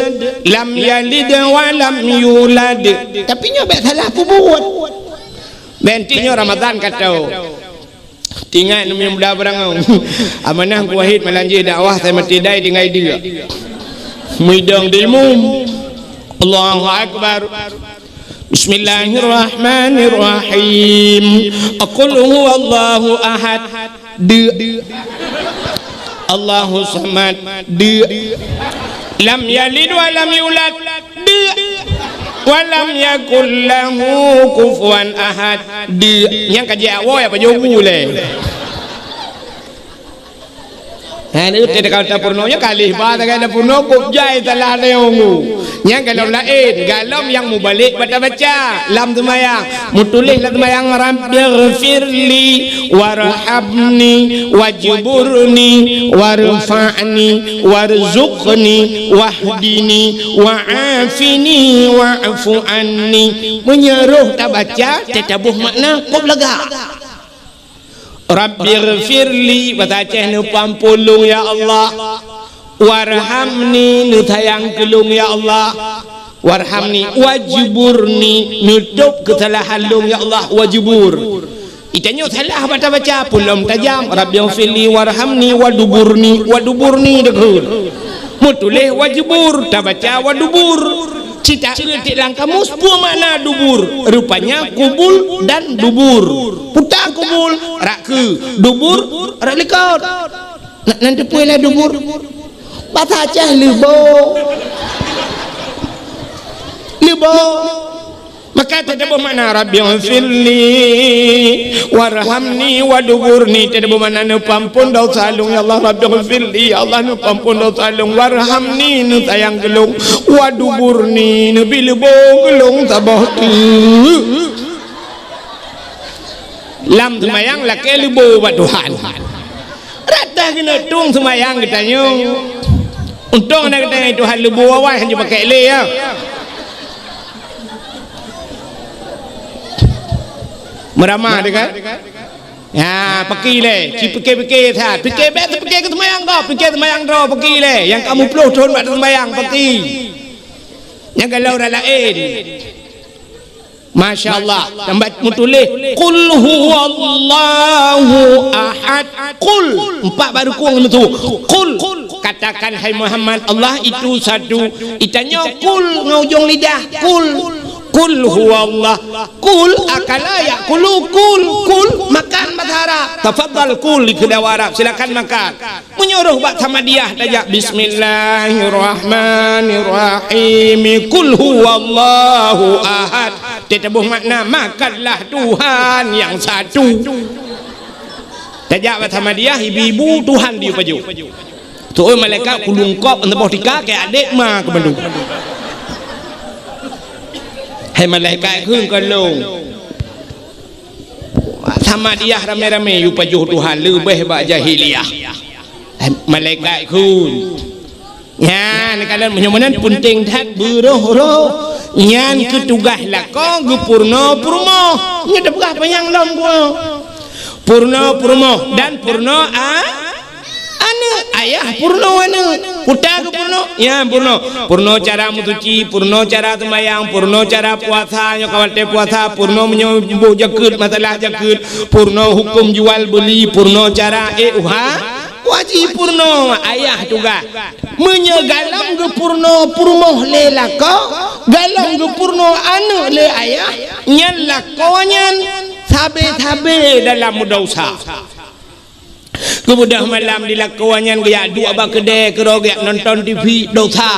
lam yalid wa lam yulad. Tapi nyoe bèk salah peubuet. Bèk nyoe Ramadan ka tho. Teuingat nyang muda barangong. Amanah Teungku Wahid malam jih dakwah, sai maté dai tinggai deuk. Meudong di imum. Allahu Akbar. Bismillahirrahmanirrahim. Qul huwallahu ahad. Deuk. Allahus samad. Deuk. Lam yalid wa lam yulad. Deuk. Wa lam yakul lahu kufuwan ahad. Deuk. Nyang ka jiak woe apa jobu lé. Ha, ni teuka tapeurunoe nyoe kalih ba teuka tapeurunoe kok jai salah lé ngu. Nyang golom laén, golom nyang mubalek baca-baca lam seumayang. Mutuléh lam seumayang, "Rabbighfirli warhamni wajburni warfa'ni warzuqni wahdini wa'afini wa'fu anni." Meunyoe roh tabaca, teutabôh makna kok lagak. Rabbighfirli, bahasa Aceh, neupeuampôn lôn ya Allah. Warhamni, neusayang keu lôn ya Allah. Warhamni, wajburni, neutôb keusalahan lôn ya Allah, wajbur. Itanyoe salah baca-baca, pulom tajam, Rabbighfirli warhamni waduburni, waduburni deukeue. Meutuléh wajbur, tabaca wadubur. Cita eu tiek lam kamus, peue makna dubur? Rupanya kubul dan dubur. Puta kubul, rak keue, dubur, rak likot. Na, nan teupeue lah dubur? Bahasa Aceh leubo. Leubo. Maka teutabôh makna, "Rabbighfirli warhamni waduburni." Teutabôh makna, "Neupeuampôn dosa lôn, ya Allah, Rabbighfirli, ya Allah, neupeuampôn dosa lôn, warhamni, neusayang keu lôn, waduburni, neubi leubo keu lôn saboh teuk." Lam seumayang lakée leubo bak Tuhan. Rata keuneuk tueng seumayang geutanyoe. Untông na geutanyoe Tuhan leubo awai hana jipakék lé, ya. Meuramah teuka? Ya, paki lé, ci pike-pike that. Pike bék teupike keu seumayang gob, pike seumayang droe paki lé. Nyang ka muplôh thon bak teuseumayang paki. Nyang galom ureuëng laén. Masya Allah. Tambah meutuléh, "Qul huwallahu ahad." Qul. Empat baru kong itu. Qul. Katakan, hai Muhammad, Allah itu satu. Itanyoe qul ngon ujong lidah. Qul. Qul huwallah. Qul akala ya'kulu. Qul. Qul. Makan bahasa Arab. Tafadhal kul di kedai Arab. Silakan makan. Meunyoe roh bak Samadiyah tajak, "Bismillahirrahmanirrahim. Qul huwallahu ahad." Teutabôh makna, "Makanlah Tuhan yang satu." Tajak bak Samadiyah, ibu-ibu Tuhan di pajoh. Tu'oh malaikat kulungkop, enteuboh tika, keu adék ma keu bandum. Hai malaikat kheun keu lôn. Samadiyah ramé-ramé yue pajoh Tuhan leubeh bak jahiliyah. Malaikat kheun. Nyan, kalon meunyoe meunan peunteng that beuroh-roh. Nyan keuh tugaih lakoe geupeurunoe peurumoh. Nyoe teupeugah panyang lom geuh. Peurunoe peurumoh dan peurunoe a-, Aneuk, ayah peurunoe aneuk. Puta geupeurunoe, ya peurunoe. Peurunoe cara meusuci, peurunoe cara seumayang, peurunoe cara puasa, nyoe ka watée puasa, peurunoe meunyoe boh jakeuet, masalah jakeuet, peurunoe huköm jual beuli, peurunoe cara ék uha, wajéb peurunoe ayah tugaih. Meunyoe galom geupeurunoe peurumoh lé lakoe, galom geupeurunoe aneuk lé ayah, nyan lakoe nyan sabe-sabe dalam desya. Keumudian malam di lakoe nyan geujak duek bak keudè keudroe geujak nonton T V, desya.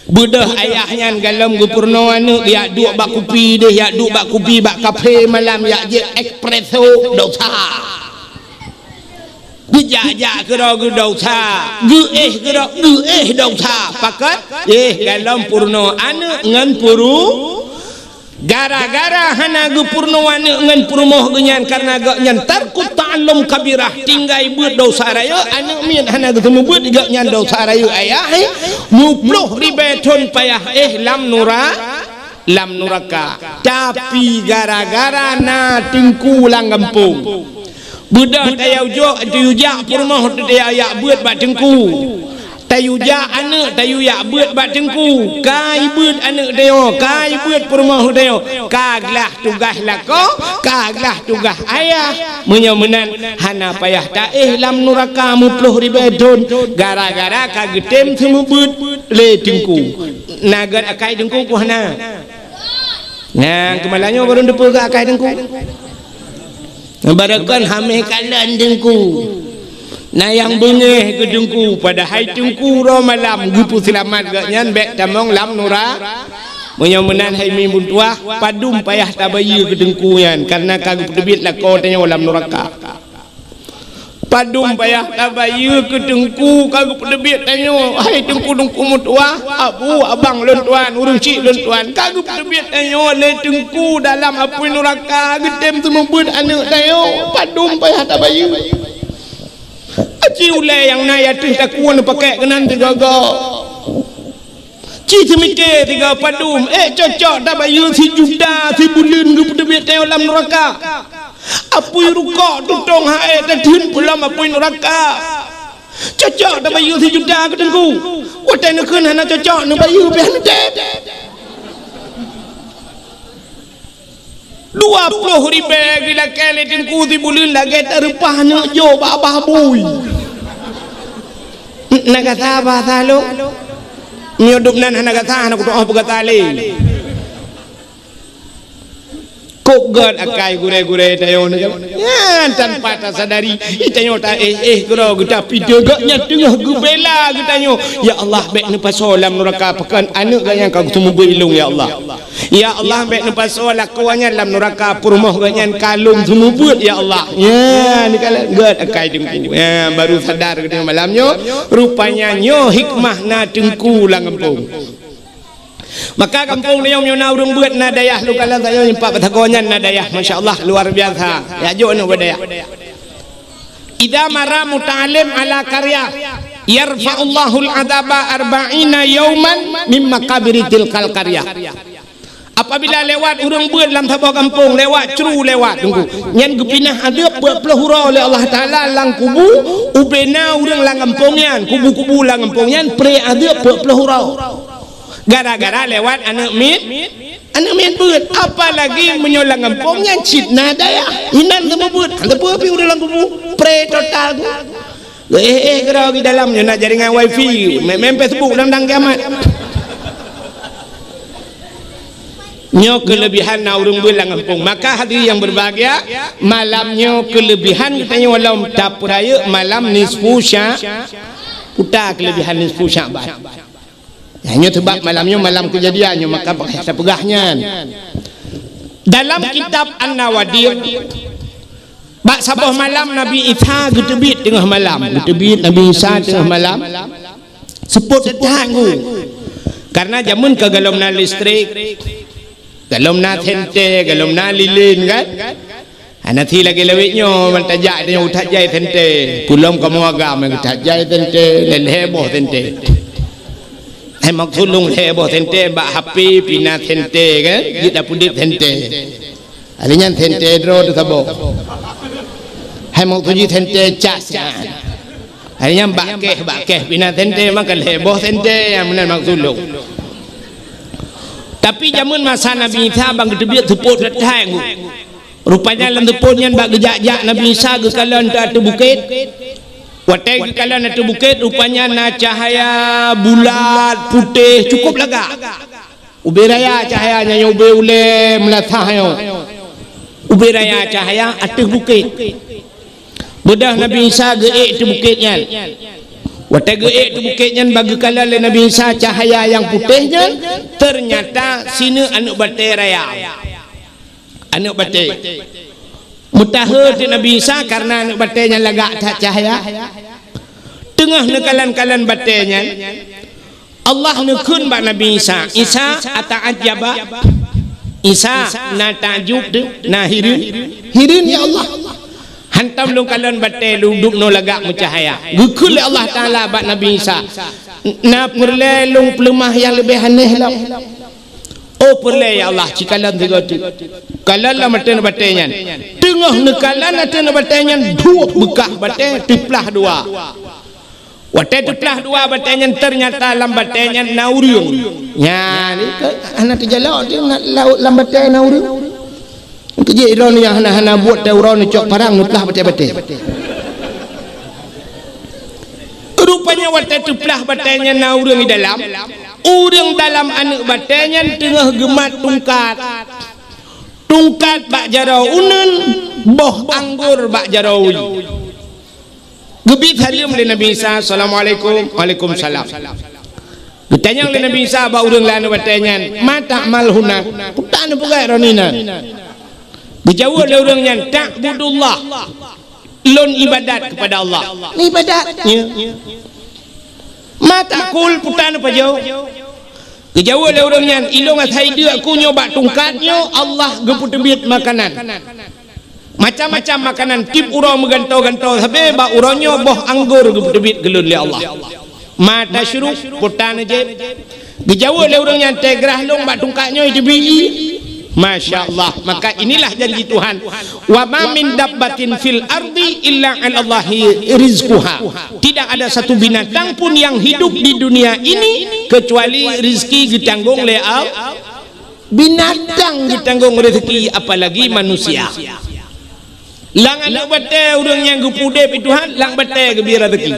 Beudôh ayah nyan galom geupeurunoe aneuk geujak duek bak kupi deh, jak duek bak kupi bak kafe malam, jak jép espresso, desya. Geujak-jak keudroe geu desya, geuéh keudroe geuéh desya. Pakon? Éh, galom peurunoe aneuk ngon peuru-, Gara-gara hana geupeurunoe aneuk ngon peurumoh geuhnyan, kareuna gobnyan tarkut ta'allum kabirah, tinggai beuet desya rayeuk, aneuk miet hana geuseumeubeuet, gobnyan desya rayeuk ayah, eh, muplôh ribée thon payah, eh, lam nura-, lam nuraka. Tapi gara-gara na teungku lam gampông. Beudôh tayue jok, tayue jak peurumoh, tayue jak beuet bak teungku. Tayue jak aneuk, tayue jak beuet bak teungku. Ka ibeuet aneuk tanyoe, ka ibeuet peurumoh tanyoe. Ka glah tugaih lakoe, ka glah tugaih ayah. Meunyoe meunan, hana payah taéh lam nuraka meuploh ribée thon, gara-gara ka geutem seumeubeuet lé teungku. Na gét akai teungku ku hana? Nyang keumalanyoe barô teupeue keu akai teungku. Barokon hamé kalon teungku. Na nyang beungéh keu teungku, padahai teungku uroe malam geupeuseulamat gobnyan bék tamong lam nura. Meunyoe meunan hai mi meutuwah, padum payah tabayeue keu teungku nyan, kareuna ka geupeuteubiet lakoe tanyoe lam nuraka. Padum payah tabayeue keu teungku ka geupeuteubiet tanyoe, hai teungku-teungku meutuwah, abu, abang lôn tuan, ureuëng chik lôn tuan, ka geupeuteubiet tanyoe lé teungku dalam apui nuraka, geutem seumeubeuet aneuk tanyoe, padum payah tabayeue. Aci ulée nyang na ateueh takue neupakék keunan sigoe-goe. Ci teumike sigoe padum, ék cocok tabayeue sijuta sibuleuen geupeuteubiet tanyoe lam nuraka. Apui rukok tutong hai tatheun pulam apui nuraka. Cocok tabayeue sijuta keu teungku. Watée neukheun hana cocok neubayeue pih hana teb. Dua ploh ribée geulakée lé teungku sibuleuen lagée tareupah neuk jok bak babah bui. Na gata bahasa lôn. Meunyoe dum nan hana gata, hana kutu'oh peugata lé. Kok gét akai gurée-gurée tanyoe nyoe. Nyan tanpa tasadari, tanyoe taéh-éh keudroe geuta pideuh gobnyan teungoh geubela geutanyoe. Ya Allah, bék neupasoe lam nuraka pakon aneuk gobnyan ka geuseumeubeuet ilong, ya Allah. Ya Allah, bék neupasoe lakoe nyan lam nuraka, peurumoh gobnyan ka lom seumeubeuet, ya Allah. Nyan, neukalon gét akai teungku. Nyan, baru sadar geutanyoe malam nyoe, rupanya nyoe hikmah na teungku lam gampông. Maka gampông nyoe meunyoe na ureuëng beuet na dayah, lôn kalon sayoe nyoe pat Batagong nyan na dayah, masya Allah, luar biasa. Ya, jok aneuk bak dayah. Idza marra muta'allim ala qaryah, yarfa'ullahul adzaba arba'ina yauman mim maqabiri tilkal qaryah. Apabila lewat ureuëng beuet lam saboh gampông, lewat cru lewat teungku, nyan geupinah adeueb peuet ploh uroe lé Allah Taala lam kubu, ubena ureuëng lam gampông nyan, kubu-kubu lam gampông nyan, pré adeueb peuet ploh uroe. Gara-gara lewat aneuk miet, aneuk miet beuet. Apalagi meunyoe lam gampông nyan cit na dayah, inan teuma beuet, hana teupeu pih ureuëng lam kubu, pré total. Eh, eh, keudroe di dalam nyoe na jaringan wifi, main, main Facebook dang-dang kiamat. Nyoe keulebihan na ureuëng beuet lam gampông. Maka hadirin yang berbahagia, malam nyoe keulebihan geutanyoe lom tapeurayeuk malam nisfu Sya-, puta keulebihan nisfu Sya'ban. Nyan nyoe teubab malam nyoe malam keujadian nyoe maka bak tapeugah nyan. Dalam kitab An-Nawadir, bak saboh malam Nabi Isa geuteubiet teungoh malam. Geuteubiet Nabi Isa teungoh malam. Seupôt that that ngu. Karena jameun ka golom na listrik, golom na senter, golom na lilin kan. Hana si lagée lawét nyoe, man tajak tanyoe that jai senter. Pulom kamoe agam that jai senter, lhée boh senter. Hai maksud lôn lhée boh senter bak H P pih na senter kan? Jeuet tapeudeuet senter. Hari nyan senter droe teuh saboh. Hai maksud jih senter cas nyan. Hari nyan bak keh, bak keh pih na senter, maka lhée boh senter nyang meunan maksud lôn. Tapi jameun masa Nabi Isa ban geuteubiet seupôt that that ngu. Rupanya lam seupôt nyan bak geujak-jak Nabi Isa geukalon ateueh bukét. Watée geukalon ateueh bukét, rupanya na cahya bulat, putéh, cukup lagak. Ubé raya cahya nyan, ubé ulée meulasah nyoe. Ubé raya cahya ateueh bukét. Beudôh Nabi Isa geuék ateueh bukét nyan. Watée geuék ateueh bukét nyan, bak geukalon lé Nabi Isa cahya nyang putéh nyan, teunyata sineuk aneuk batée raya. Aneuk batée. Meutahe teuk Nabi Isa kareuna aneuk batée nyan lagak that cahya. Teungoh neukalon-kalon batée nyan, Allah neukheun bak Nabi Isa, "Isa, ata'ajjaba?" Isa, na takjub teuh, na hireuen? Hireuen, ya Allah. Hantom lôn kalon batée lôn dubnoe lagak meucahya. Geukheun lé Allah Taala bak Nabi Isa, "Na peureulée lôn peuleumah nyang leubeh aneh lom?" Oh, peureulée, ya Allah, ci kalon sigoe teuk. Kalon lam ateueh batée nyan. Teungoh neukalon ateueh batée nyan, duek beukah batée teuplah dua. Watée teuplah dua batée nyan, teunyata lam batée nyan na ureuëng. Nyan, ni ke, hana teujalok, di lam batée na ureuëng. Keujeuet droeneuh nyang hana-hana buet teuh uroe neucok parang neuplah batée-batée. Rupanya watée teuplah batée nyan na ureuëng di dalam. Ureuëng dalam aneuëk batée nyan teungoh geumat tungkat. Tungkat bak jaroe uneuen, boh anggor bak jaroe wie. Geubi saleuem lé Nabi Isa, "Assalamualaikum." "Waalaikumsalam." Geutanyong lé Nabi Isa bak ureuëng lam aneuëk batée nyan, "Ma ta'mal huna?" "Peue tapeugah droeneuh nan?" Geujaweueb lé ureuëng nyan, "Ta'budullah." "Lôn ibadat keupada Allah." "Ibadat?" "Ya." "Ma ta'kul?" "Peue tapeujaweueb?" Geujaweueb lé ureuëng nyan, "Ilôn asai deuk ku nyoe bak tungkat nyoe, Allah geupeuteubiet makanan. Macam-macam makanan, tieb uroe meugantoe-gantoe, sabe bak uroe nyoe boh anggor geupeuteubiet keu lôn lé Allah." "Ma tasyrub?" "Peue tapeujép?" Geujaweueb lé ureuëng nyan, "Teugrah lôn bak tungkat nyoe teubiet." Masya Allah. Maka inilah janji Tuhan. "Wa ma min dabbatin fil ardi illa 'alallahi rizquha." Tidak ada satu binatang pun yang hidup di dunia ini kecuali rezeki geutanggong lé Allah. Binatang geutanggong rezeki, apalagi manusia. Lam aneuëk batée ureuëng nyang geupeuudeb Tuhan, lam batée geubri rezeki.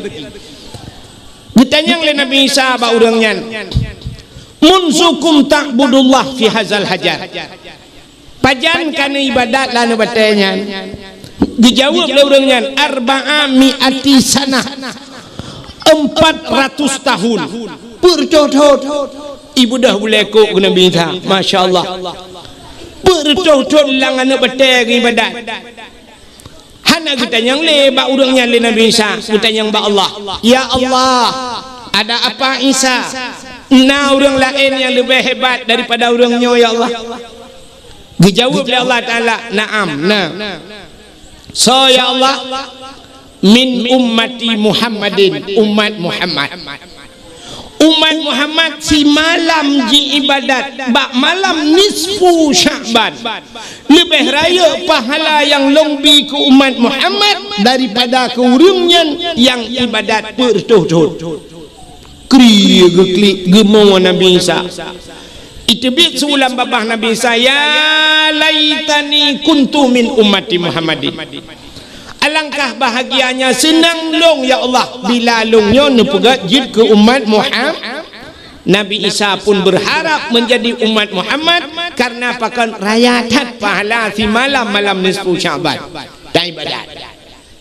Geutanyong lé Nabi Isa bak ureuëng nyan, "Munzu kam ta'budullah fi hazal hajar?" "Pajan ka neuibadat lam aneuëk batée nyan?" Geujaweueb lé ureuëng nyan, "Arba'a mi'ati sanah." "Empat ratus tahun." "Peue reutôh thon?" "Ibeudôh bulée kok," kheun Nabi Isa. Masya Allah. "Peue reutôh thon lam aneuëk batée geuibadat?" Hana geutanyong lé bak ureuëng nyan lé Nabi Isa, geutanyong bak Allah. "Ya Allah, ada apa Isa? Na ureuëng laén nyang leubeh hebat daripada ureuëng nyoe, ya Allah?" Geujaweueb lé Allah Taala, "Na'am, na." "Soe, ya Allah?" "Min ummati Muhammadin," umat Muhammad. Umat Muhammad simalam jiibadat bak malam nisfu Sya'ban. Leubeh rayeuk pahala nyang lôn bi keu umat Muhammad daripada keu ureuëng nyan nyang ibadat peuet reutôh thon. Kri geuklik geumo Nabi Isa. Iteubiet su lam babah Nabi Isa, "Ya laitani kuntu min ummati Muhammadin." Alangkah bahagianya seunang lôn, ya Allah, bila lôn nyoe neupeugét jeuet keu umat Muhammad. Nabi Isa pun berharap menjadi umat Muhammad karena pakon raya that pahala simalam malam nisfu Sya'ban. Taibadat.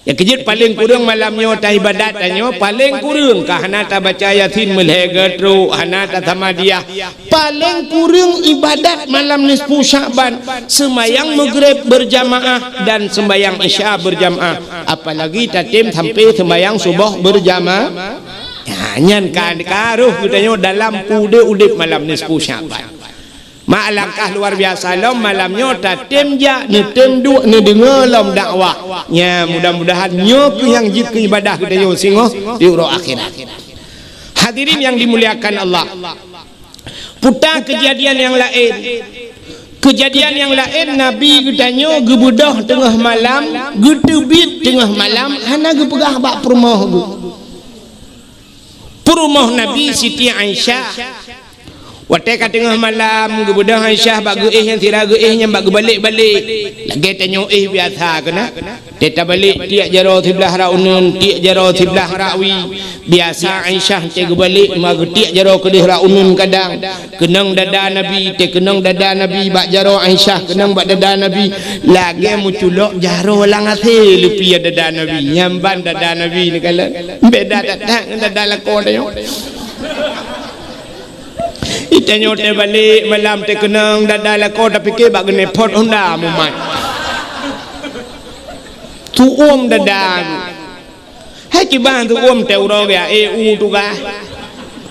Ya, keujeuet paléng kureueng malam nyoe taibadat tanyoe, paléng kureueng ka hana tabaca Yasin meulhèe geutrok, hana tasamadiyah. Paléng kureueng ibadat malam nisfu Sya'ban, seumayang Maghrib berjamaah dan seumayang Isya berjamaah, apalagi tatem sampai seumayang suboh berjamaah. Ya, nyan ka, ka roh geutanyoe dalam peue udép malam nisfu Sya'ban. Mak, alangkah luar biasa lom malam nyoe tatem jak, neutem duek, neudeungoe lom dakwah. Nya, mudah-mudahan nyoe keuh nyang jeuet keu ibadah geutanyoe singoh di uroe akhirat. Hadirin yang dimuliakan Allah. Puta keujadian nyang laén. Keujadian nyang laén, Nabi geutanyoe geubeudôh teungoh malam, geuteubiet teungoh malam, hana geupeugah bak peurumoh geuh. Peurumoh Nabi Siti Aisyah. Watèe ka teungoh malam, geubeudôh Aisyah bak geuéh nyang sira geuéh nyan bak geubalek-balek. Lagèe tanyoe éh biasa keunan. Teuh tabalek tiek jaroe siblah rot uneuen, tiek jaroe siblah rot wie. Biasa Aisyah teuh geubalek ma geutiek jaroe keudeh rot uneuen kadang. Keunong dada Nabi, teuh keunong dada Nabi bak jaroe Aisyah, keunong bak dada Nabi. Lagèe meuculok jaroe lam asèe leupie dada Nabi. Nyan ban dada Nabi neukalon. Beda that-that ngon dada lakoe tanyoe. Itanyoe teuh balek malam teuh keunong dada lakoe, tapike bak geunepot honda mumat. Tuom dada. Hai kiban tuom teuh uroe geuh, eh, u tugaih.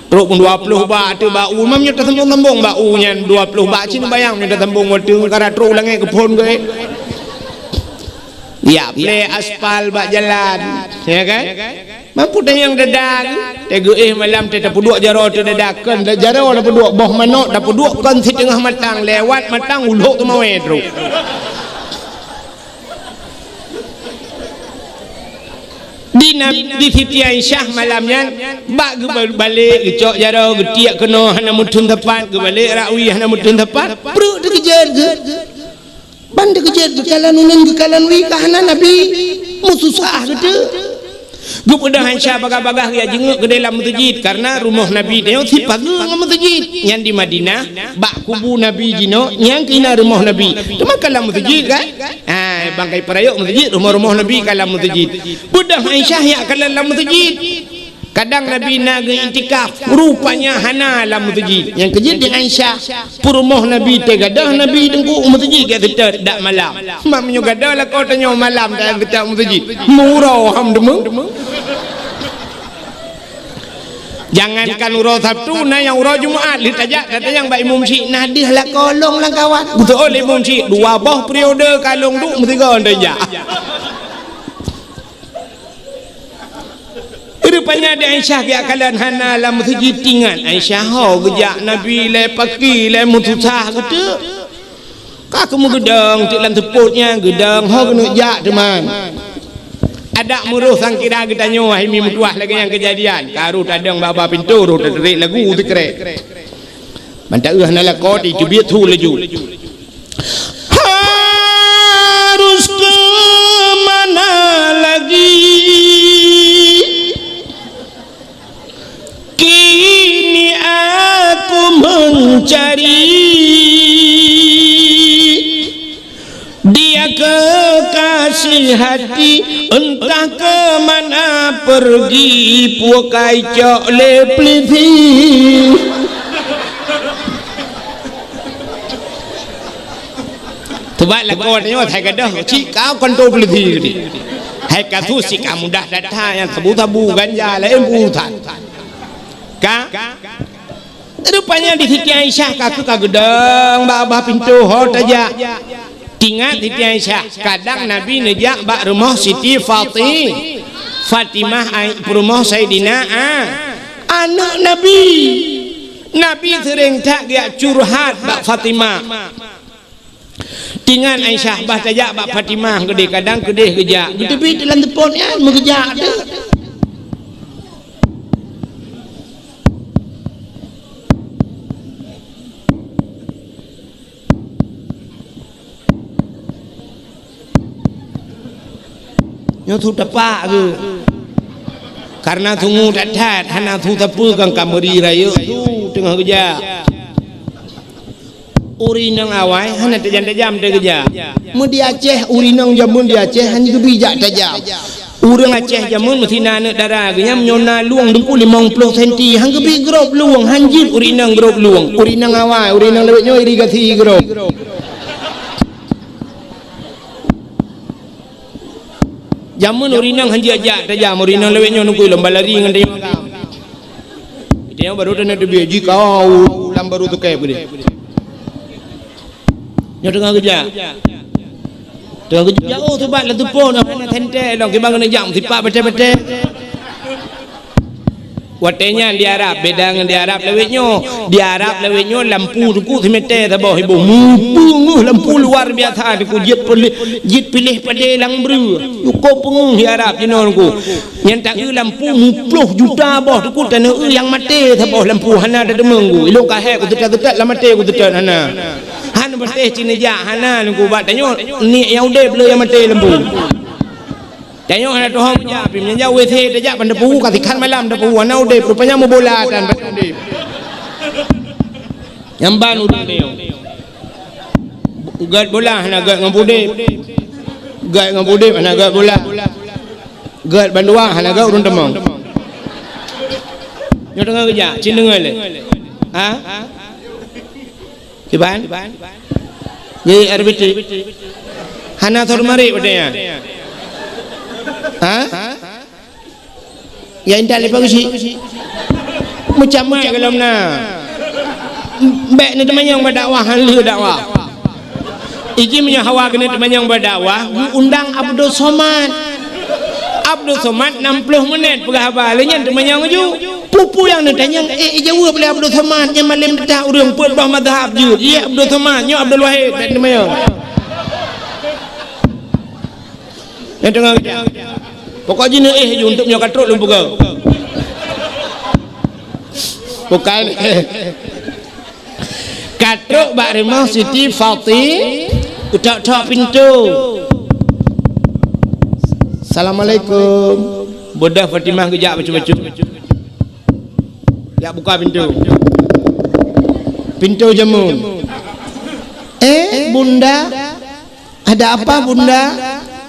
Trok pun dua ploh bak teuh bak u, mam nyoe tasambong-sambong bak u nyan dua ploh bak cit, bayang nyoe tasambong watèe karat trok langèt geuphon geuh. Ya, plè aspal bak jalan, ya kan? Mampu tanyong dada geuh, teuh geuéh malam teuh tapeuduek jaroe teuh dada, kon jaroe tapeuduek, boh manok tapeuduek kon siteungoh matang, lewat matang ulok teumawé trok. Di Di, di Siti Aisyah malam nyan, bak geubalek, geucok jaroe, geutiek keunoe hana meuteun tepat, geubalek rakwie hana meuteun tepat, breuek teukeujot geuh. Ban teukeujot geukalon uneun geukalon wie ka hana Nabi, meususah geuteuk. Geupeugah Aisyah bagah-bagah geujak jingeuk keudeh lam meuseujid, karena rumoh Nabi tanyoe sipageue ngon meuseujid. Nyan di Madinah, bak kubu Nabi jinoe, nyan keuh na rumoh Nabi. Teuma ka lam meuseujid kan? Ha, bangkai peurayok meuseujid, rumoh-rumoh Nabi ka lam meuseujid. Peugah Aisyah jak kalon lam meuseujid. Kadang Nabi na geuiktikaf, rupanya hana lam meuseujid. Nyang keujeuet di Aisyah, peurumoh Nabi teugadoh Nabi teungku u meuseujid gét seutôt dak malam. Mak meunyoe gadoh lakoe tanyoe malam tajak seutôt meuseujid. Meuuroe ham deungoe. Jangankan uroe Sabtu, na nyang uroe Jumat lheueh tajak tatanyong bak imum syik, na deuh lakoe lôn lam kawan. Beutôi lé imum syik, dua boh periode ka lôn duek meusigoe tajak. Rupanya di Aisyah geujak kalon hana lam meuseujid, tingat Aisyah ho geujak Nabi lé paki lé meususah geuteuk. Ka keumu geudong teuk lam seupôt nyan, geudong ho keuneuk jak teuma. Adak meuroh sangkira geutanyoe hai mi meutuah lagée nyang keujadian. Ka roh tadong bak-bak pintoe, roh tateurék lagu teukrek. Mantong hana lakoe, teubiet su laju. Harus ke mana lagi? Kini aku mencari dia kekasih hati, entah ke mana pergi, pukai cok lé pelisi. Teubat lakoe nyoe hai gadoh cit ka konto peuleusi tadi. Hai kasus cit ka mudah that-that nyang sabu-sabu ganja laén urusan. Ka? Rupanya di Siti Aisyah ka keu ka geudong bak babah pintoe ho tajak. Tingat Siti Aisyah, kadang Nabi neujak bak rumoh Siti Fati-, Fatimah ai-, peurumoh Saidina A-, aneuk Nabi. Nabi seuréng that geujak curhat bak Fatimah. Tingat Aisyah bah tajak bak Fatimah keudeh, kadang keudeh geujak. Geuteubiet lam teupon nyan meugeujak teuh. Nyoe su tapak geuh. Karena sungu that-that, hana su sapeue kan ka meuri rayeuk su teungoh geujak. Ureueng inong awai hana tajam-tajam teugeujak. Meu di Aceh, ureueng inong jameun di Aceh hana geubi jak tajam. Ureueng Aceh jameun meusti na aneuk dara geuh nyan meunyoe na lueng teungku limong ploh senti, han geubi grob lueng, han jeuet ureueng inong grob lueng. Ureueng inong awai, ureueng inong lawét nyoe irigasi grob. Jameun ureueng inong han jijak tajam, ureueng inong lawét nyoe neukui lomba lari ngon tanyoe. Tanyoe baru taneuk teubiet jikau lam baru tukée beudeh. Nyoe teungoh geujak. Teungoh geujak, oh, teubat lam teupon, oh, hana sentée lom, kiban keuneuk jak meusipak batée-batée. Watée nyan di Arab, beda ngon di Arab lawét nyoe. Di Arab lawét nyoe lampu teungku simeté saboh iboh. Mupeungeuh lampu luar biasa teungku, jeuet piléh, jeuet piléh padé lam breueh. Cukup peungeuh di Arab jinoe teungku. Nyan taeu lampu muploh juta boh teungku, taneuk nyang maté saboh lampu hana tateumé teungku. Ilôn ka hék kuseutôt-seutôt lam maté kuseutôt hana. Han patéh cit neujak hana teungku, bak tanyoe niet nyang udeb le nyang maté lampu. Tanyoe hana tuho meujak, pih meunyoe jak W C tajak ban teupeu, ka sikhan malam teupeu, hana udeb, rupanya meubola tan ban udeb. Nyang ban udeb nyoe. Gét bola hana gét ngon udeb. Gét ngon udeb hana gét bola. Gét bandua hana gét ureueng teumong. Nyoe teungoh geujak, cit deungoe lé. Ha? Kiban? Jadi R B T. Hana thor marit watée nyan. Ha? Ya intat leupah usi. Meucamai golom na. Bék neuteumanyong bak dakwah, han lheueh dakwah. Iji meunyoe hawa keuneuk teumanyong bak dakwah, geuundang Abdul Somad. Abdul Somad nam ploh menit peugah haba, lé nyan teumanyong laju. Peue-peue nyang neutanyong, eh, ijaweueb lé Abdul Somad, nyan malém teutab ureueng peuet boh mazhab jeuet. Ié Abdul Somad, nyoe Abdul Wahid, bék teumanyong. Nyang teungoh Pokok jih neuéh ju untuk nyoe ka trok lôn peugah. Bukan. Ka trok bak rumoh Siti Fati, utok-tok pintoe. Assalamualaikum. Beudôh Fatimah geujak bacut-bacut. Jak buka pintoe. Pintoe jameun. "Eh, Bunda, ada apa, Bunda?"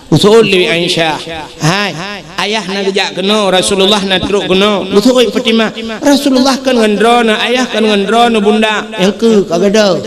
Geuseuôt lé Aisyah. "Hai, ayah na geujak keunoe, Rasulullah na trok keunoe." Geuseuôt Fatimah. "Rasulullah kon ngon droeneuh, ayah kon ngon droeneuh, Bunda." "Nyang keu ka gadôh.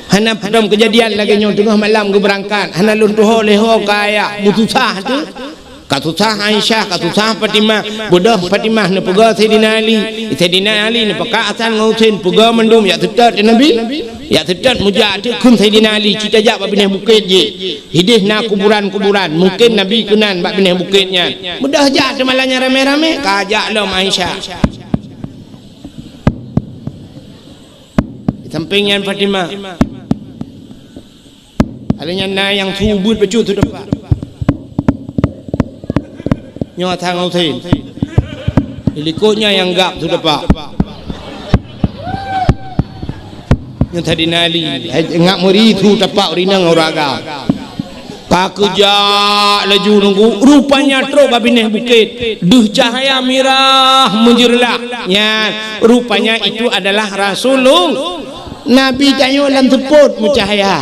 Hana peudong keujadian lagée nyoe teungoh malam geubeurangkat. Hana lôn tuho lé ho ka ayah." Beususah teuh. Ka susah Aisyah, ka susah Fatimah. Beudôh Fatimah neupeugah Saidina Ali. Saidina Ali neupeugah Hasan ngon Husein, peugah mandum jak seutôt Nabi. Jak seutôt meujak teuk kheun Saidina Ali, "Ci tajak bak binéh bukét jih. Hideh na kuburan-kuburan, mungken Nabi keunan bak binéh bukét nyan." Beudôh jak teuma lagée nyan ramé-ramé, ka jak lom Aisyah. Di sampéng nyan Fatimah. Ada nyan na nyang su ubit bacut su tepak. Nyoe Hasan ngon Husein. Di likot nyan nyang gab su tepak. Nyoe Saidina Ali, hai, ngak meuri su tepak ureueng inong ureueng agam. Ka geujak laju nunggu, rupanya trok bak binéh bukét. Deuh cahya mirah meujeureulah. Nyan, rupanya itu adalah Rasulullah. Nabi tanyoe lam seupôt meucahya.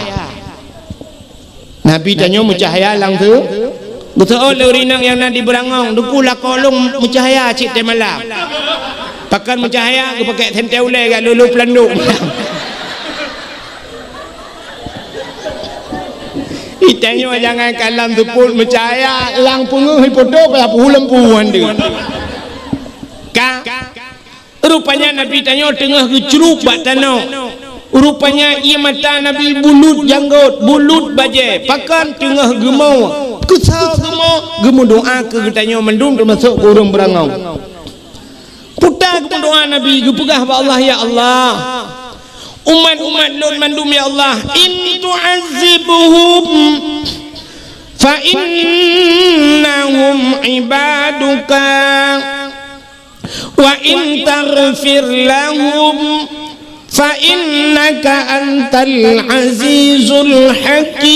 Nabi tanyoe meucahya lam seu-, geuseuôt lé ureueng inong nyang na di beurangong, "Teungku, lakoe lôn meucahya cit teuh malam." Pakon meucahya, geupakék sentée ulée jak lolo peulandok. Itanyoe jangankan lam seupôt meucahya, lam peungeuh ipoto payah peuhu lampu han deuh. Ka Rupanya Nabi tanyoe teungoh geucrueb bak tanoh. Rupanya ié mata Nabi bulut janggôt, bulut bajée, pakon teungoh geumo. Keusoe geumo, geumeudoá keu geutanyoe mandum teumasok keu ureuëng beurangöng. Puta geumeudoá Nabi, geupeugah bak Allah, "Ya Allah, umat-umat lôn mandum, ya Allah, in tu'azzibhum fa innahum ibaduka." "Wa in taghfir lahum fa innaka antal azizul hakim."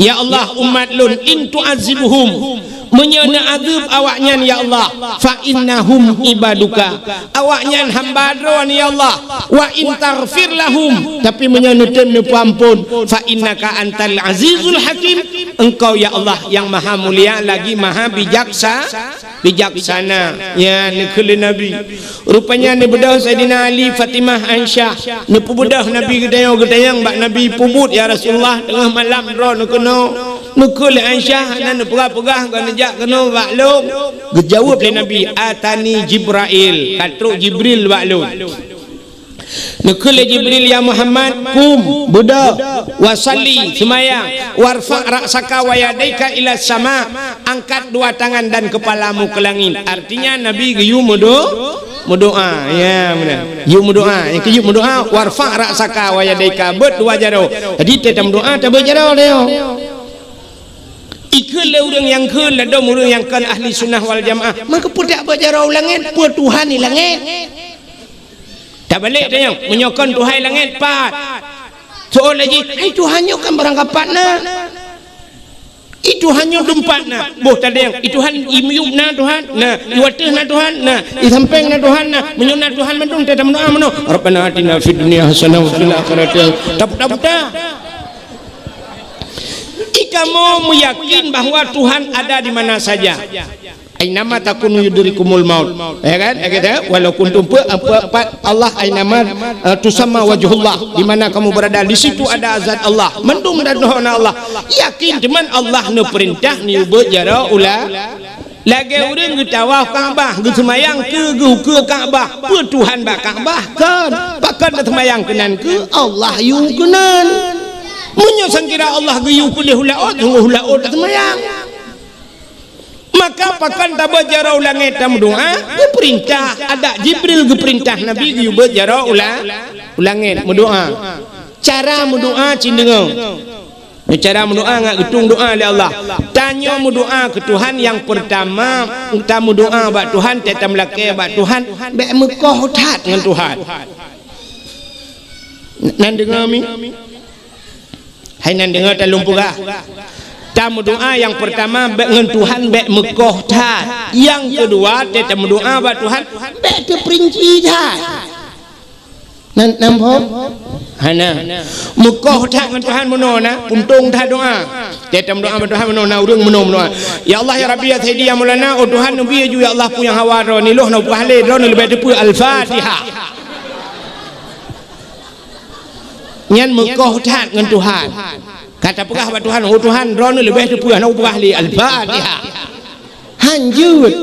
Ya Allah, umat lôn, in tu'azzibhum, meunyoe neuazeueb awaknyan, ya Allah, fa innahum ibaduka, awaknyan hamba Droe, ya Allah. "Wa in taghfir lahum," tapi meunyoe neutem neupeuamphon, "fa innaka antal azizul hakim," Engkau, ya Allah, nyang maha mulia lagi maha bijaksa-, bijaksana. Ya, neukheun lé Nabi. Rupanya neubeudôh Saidina Ali, Fatimah, Aisyah. Neupeubeudôh Nabi geutanyoe, geutanyong bak Nabi, "Peubuet, ya Rasulullah, teungoh malam droe neukeunoe." Neukheun lé Aisyah, hana neupeugah-peugah, ka neujak keunoe bak lôn. Geujaweueb lé Nabi, "Atani Jibrail," ka trok Jibril bak lôn. Neukheun lé Jibril, "Ya Muhammad, kum, beudôh, wa shalli, seumayang, warfa' ra'saka wa yadaika ila sama, angkat dua tangan dan kepalamu ke langit." Artinya Nabi geuyue meudo-, meudoá. Ya, meunan. Geuyue meudoá. Nyang keu geuyue meudoá, "Warfa' ra'saka wa yadaika," beuet dua jaroe. Jadi, teuh tameudoá, tabeuet jaroe teuh. Ikheun lé ureuëng nyang kheun, ladôm ureuëng nyang kon ahli sunnah wal jamaah. Maka peue tabeuet jaroe u langét, peue Tuhan di langét? Tabalek tanyong, meunyoe kon Tuhan langét pat. Soal lagi, hai Tuhan nyoe kan barang kapat na. I Tuhan nyoe dum pat na. Boh tadeng, i Tuhan i miyueb na Tuhan, na, i wateuh na Tuhan, na, i sampeng na Tuhan, na. Meunyoe na Tuhan mandum, teuh tameudoá meunoe, "Rabbana atina fid dunya hasanah wa fil akhirati hasanah." Taputa-puta. Ikamoe meuyakin bahwa Tuhan ada di mana saja. "Ainama takunu yudrikumul maut." Ya kan? Ya kan? "Walau kuntum," pe-, pe-, pat Allah, "ainama, eh, tusamma wajhullah," di mana kamu berada, di situ ada zat Allah. Mandum dan dohona Allah. Yakin teuma Allah neupeurintah neubeuet jaroe u la-, lagée ureuëng geutawaf Ka'bah, geuseumayang keu geuh-, keu Ka'bah. Peue Tuhan bak Ka'bah? Kon. Pakon taseumayang keunan keu Allah yue keunan. Meunyoe sangkira Allah geuyue keudeh u laôt, sunggoh u laôt taseumayang. Maka pakon tabeuet jaroe u langét tameudoá? Geupeurintah, ada Jibril geupeurintah Nabi geuyue beuet jaroe u la-, u langét meudoá. Cara meudoá cit deungoe. Nyoe cara meudoa ngat geutueng doa lé Allah. Tanyoe meudoa keu Tuhan, nyang peurtama, tameudoa bak Tuhan, teuh tameulakée bak Tuhan, bék meukoh that ngon Tuhan. Nan deungoe mi? Hai nan deungoe, talôn peugah. Tameudoa nyang peurtama bék ngon Tuhan bék meukoh that. Nyang keudua, teuh tameudoa bak Tuhan bék teupeurinci that. Nan, nan phom? Hana. Meukoh that ngon Tuhan meunoe na, puntông that doa. Teuh tameudoa bak Tuhan meunoe na, ureuëng meunoe meudoa. Ya Allah, ya Rabbi, ya Sayyidi, ya Maulana, oh Tuhan, neubi ju ya Allah peue nyang hawa droeneuh, lôn hana peugah lé, droeneuh leubeh teupeue. Al-Fatihah. Nyan meukoh that ngon Tuhan. Ka tapeugah bak Tuhan, "Oh Tuhan, droeneuh leubeh teupeue, hana peugah lé." Al-Fatihah. Hanjeuet.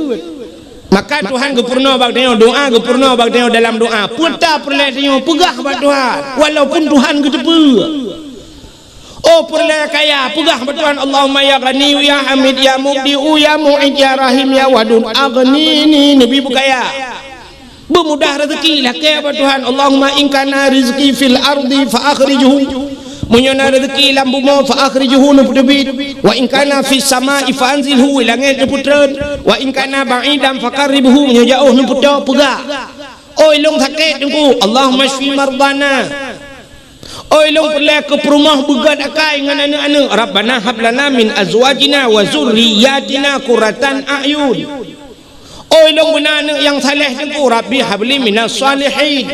Maka Tuhan geupeurunoe bak tanyoe, doa geupeurunoe bak tanyoe dalam doa. Peue ta peureulée tanyoe peugah bak Tuhan, walaupun Tuhan geuteupeue. Oh peureulée kaya, peugah bak Tuhan, "Allahumma ya Ghaniyyu ya Hamid ya Mubdi'u ya Mu'id ya Rahim ya Wadud, aghnini," neubi beukaya. Beumudah rezeki, lakée bak Tuhan, "Allahumma in kana rizqi fil ardi fa akhrijhu." Meunyoe na rezeki lam bumoe, fa akhrijhu, neupeuteubiet. "Wa in kana fis sama'i fa anzilhu," langét neupeutreun. "Wa in kana ba'idan fa qarribhu," meunyoe jaoh neupeutôk, peugah. Oi lôn sakét Teungku, "Allahumma syfi mardana." Oi lôn peureulée keu peurumoh beugét akai ngon aneuëk-aneuëk, "Rabbana hab lana min azwajina wa dzurriyyatina qurratan a'yun." Oi lôn beuna aneuëk nyang saleh Teungku, "Rabbi habli minas shalihin."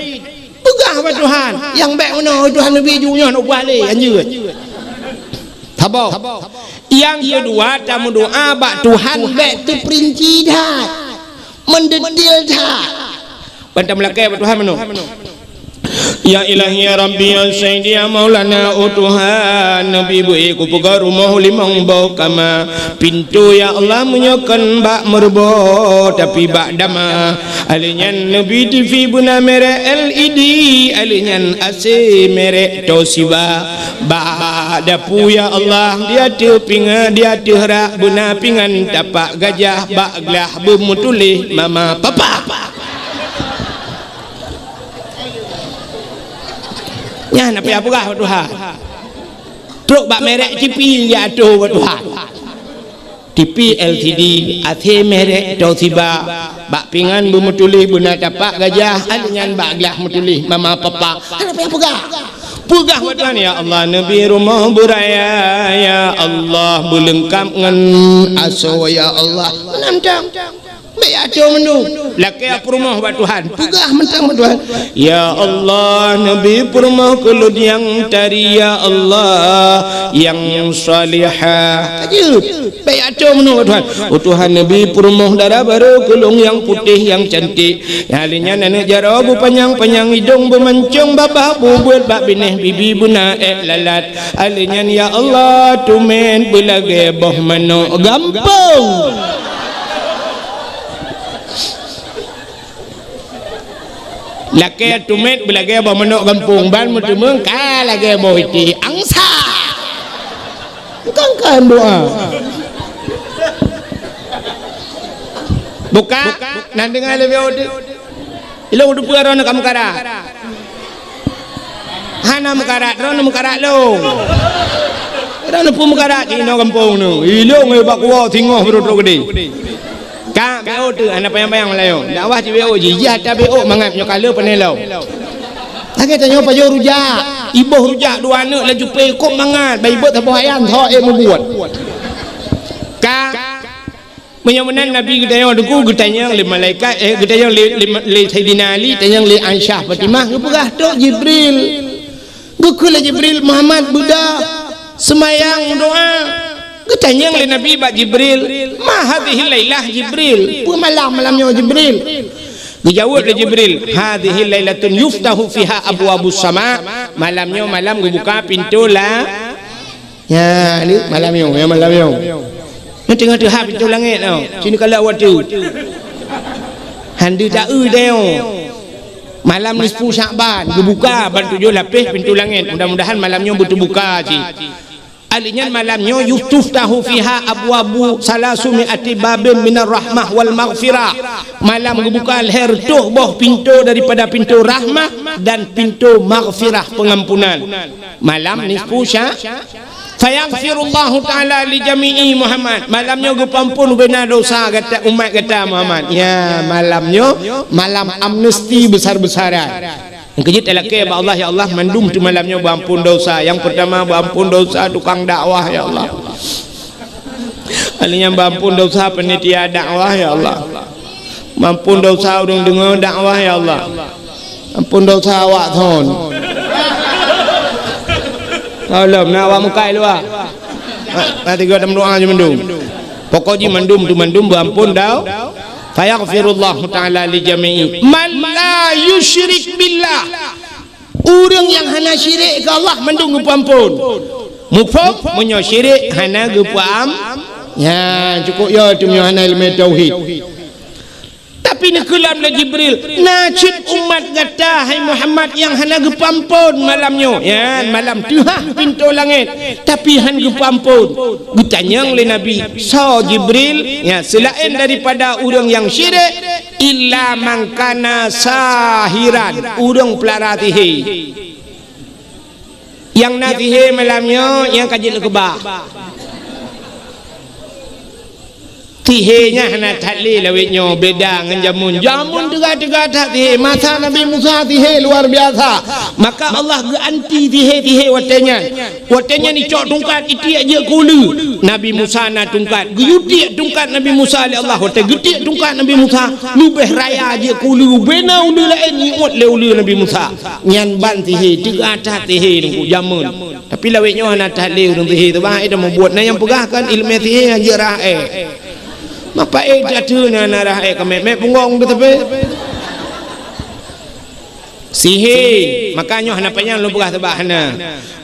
Peugah bak Tuhan, nyang bék meunoe, "Tuhan neubi ju nyoe, neuubah lé, hanjeuet." Saboh. Nyang keudua, tameudoa bak Tuhan bék teupeurinci that, meudetil that. Ban tameulakée bak Tuhan meunoe. Ya Ilahi, ya Rabbi, ya Sayyidi, ya Maulana, oh Tuhan, neubi beu kupeugah rumoh limong boh kama. Pintoe, ya Allah, meunyoe kon bak meureubo, tapi bak dama. Alèh nyan neubi TV beuna merek L E D, alèh nyan A C merek Toshiba. Bak dapu, ya Allah, di ateueh pinga-, di ateueh rak beuna pingan tapak gajah, bak glah beumeutuléh mama papa. Nyan na payah peugah bak Tuhan. Trok bak merek TV ya ateueh bak Tuhan. TV L C D, A C merek Toshiba, bak pingan beumeutuléh beuna tapak gajah, alèh nyan bak glah meutuléh mama papa. Hana payah peugah. Peugah bak Tuhan, "Ya Allah, neubi rumoh beuraya, ya Allah, beuleungkap ngon asoe, ya Allah." Meunan dong. Bék aco meunung. Lakée peurumoh bak Tuhan. Peugah mantong bak Tuhan. Ya Allah, neubi peurumoh keu lôn nyang tari, ya Allah, nyang salihah. Ka jeuet. Bék aco meunung bak Tuhan. Oh Tuhan, neubi peurumoh dara barô keu lôn nyang putéh, nyang cantik. Nyang lheueh nyan aneuëk jaroe beupanyang-panyang, idong beumancong, babah bubeuet, bak binéh bibi beuna ék lalat. Alèh nyan, ya Allah, teumèt beulagée boh manok gampông. Lakée teumèt beulagée boh manok gampông, ban meuteumeung ka lagée boh iték angsa. Bukan kan doa. Buka, nan deungoe lé B O T. Ilôn teupeue droeneuh ka meukarat. Hana meukarat, droeneuh meukarat lôn. Droeneuh peue meukarat, inoe gampông neuh. Ilôn ngon bak kuwoe singoh beurôh-rôh geudeh. Ka B O teuh, hana panyang-panyang meulayeue. Dakwah cit B O jih, jih ata B O mangat nyoe ka lheueh pané lom. Lagée tanyoe pajoh rujak, iboh rujak dua aneuëk laju pé kok mangat, bai beuet saboh ayam tho ék meubuet. Ka Meunyoe meunan Nabi geutanyong Teungku, geutanyong lé malaikat, eh, geutanyong lé, lé, lé Saidina Ali, tanyong lé Aisyah Fatimah, geupeugah, "Trok Jibril." Geukheun lé Jibril, "Muhammad, beudôh, seumayang, doa." Geutanyong lé Nabi bak Jibril, "Ma hadhihi lailah Jibril?" Peue malam, malam nyoe Jibril? Geujaweueb lé Jibril, "Hadhihi lailatun yuftahu fiha abwabus sama." Malam nyoe malam geubuka pintoe la Nyan, ni malam nyoe, ya malam nyoe. Ni teungoh teuhah pintoe langét nyoe. Sini kalak watèe. Handu ta-eu deh nyoe. Malam nisfu Sya'ban, geubuka ban tujoh lapéh pintoe langét. Mudah-mudahan malam nyoe beuteubuka cit. Alèh nyan malam nyoe yuftahu fiha abwabu salasumi ati babin minar rahmah wal maghfirah. Malam geubuka lhèe reutôh boh pintoe daripada pintoe rahmah dan pintoe maghfirah, pengampunan. Malam nisfu Sya-, Fayaghfirullahu ta'ala li jami'i Muhammad. Malam nyoe geupeuamphon ubena dosa gata, umat gata Muhammad. Ya, malam nyoe malam amnesti besar-besaran. Nyang keujeuet talakée bak Allah, "Ya Allah, mandum teuh malam nyoe beuamphon dosa." Nyang peurtama beuamphon dosa tukang dakwah, ya Allah. Lalu nyang beuamphon dosa panitia dakwah, ya Allah. Beuamphon dosa ureuëng deungoe dakwah, ya Allah. Amphon dosa awak thon. Tolong, na awak mukai luwa. Ha, na tiga tam doa je mandum. Pokok jih mandum tu mandum beuamphon dau. Fayaghfirullahu ta'ala li jami'i man la yusyrik billah. Ureuëng nyang hana syirik keu Allah mandum geupeuamphon. Muphom, meunyoe syirik hana geupeuam-, nyan cukup ya tu meunyoe hana ileumé tauhid. Tapi neukeulam lé Jibril, "Na cit umat gata, hai Muhammad, nyang hana geupeuamphon malam nyoe." Nyan malam teuhah pintoe langét, tapi han geupeuamphon. Geutanyong lé Nabi, "Soe Jibril?" Nyan seulaén daripada ureuëng nyang syirik, "Illa man kana sahiran," ureuëng peulara sihé. Nyang na sihé malam nyoe nyang ka jeuet neukeubah. Sihé nyan hana that lé lawét nyoe, beda ngon jameun. Jameun teuga-teuga that sihé. Masa Nabi Musa sihé luar biasa. Maka Allah geuanti sihé-sihé watée nyan. Watée nyan icok tungkat itiek jeuet keu uleue. Nabi Musa na tungkat. Geuyue tiek tungkat Nabi Musa lé Allah. Watée geutiek tungkat Nabi Musa, leubeh raya jeuet keu uleue. Bubena uleue laén iuet lé uleue Nabi Musa. Nyan ban sihé, teuga that sihé teungku jameun. Tapi lawét nyoe hana that lé ureuëng sihé teuh bah, eh, dah mubuet. Na nyang peugah kan ileumé sihé hanjeuet rhah ék. Mapa ék jatuh na, na rhah ék ka mét-mét punggong teuh tapi. Sihé, maka nyoe hana panyang lôn peugah teuh bah hana.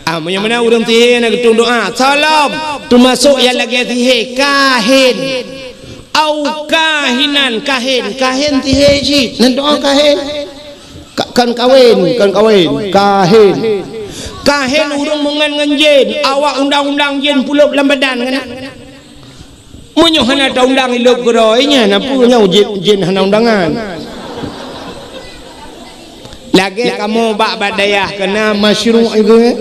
Ah, meunyoe meunan ureuëng sihé na geutueng doa, salam, teumasok nyang lagée sihé, kahin. Au kahinan, kahin, kahin sihé cit. Nan doa kahin. Ka-, kan kawén, kan kawén, kahin. Kahin ureuëng meungan ngon jén, awak undang-undang jén pulop lam badan kan. Meunyoe hana taundang ilop keudroe nyan, na peue nyoe jén, jén hana undangan. Lagée kamoe bak, bak dayah keunan masyruq geuh.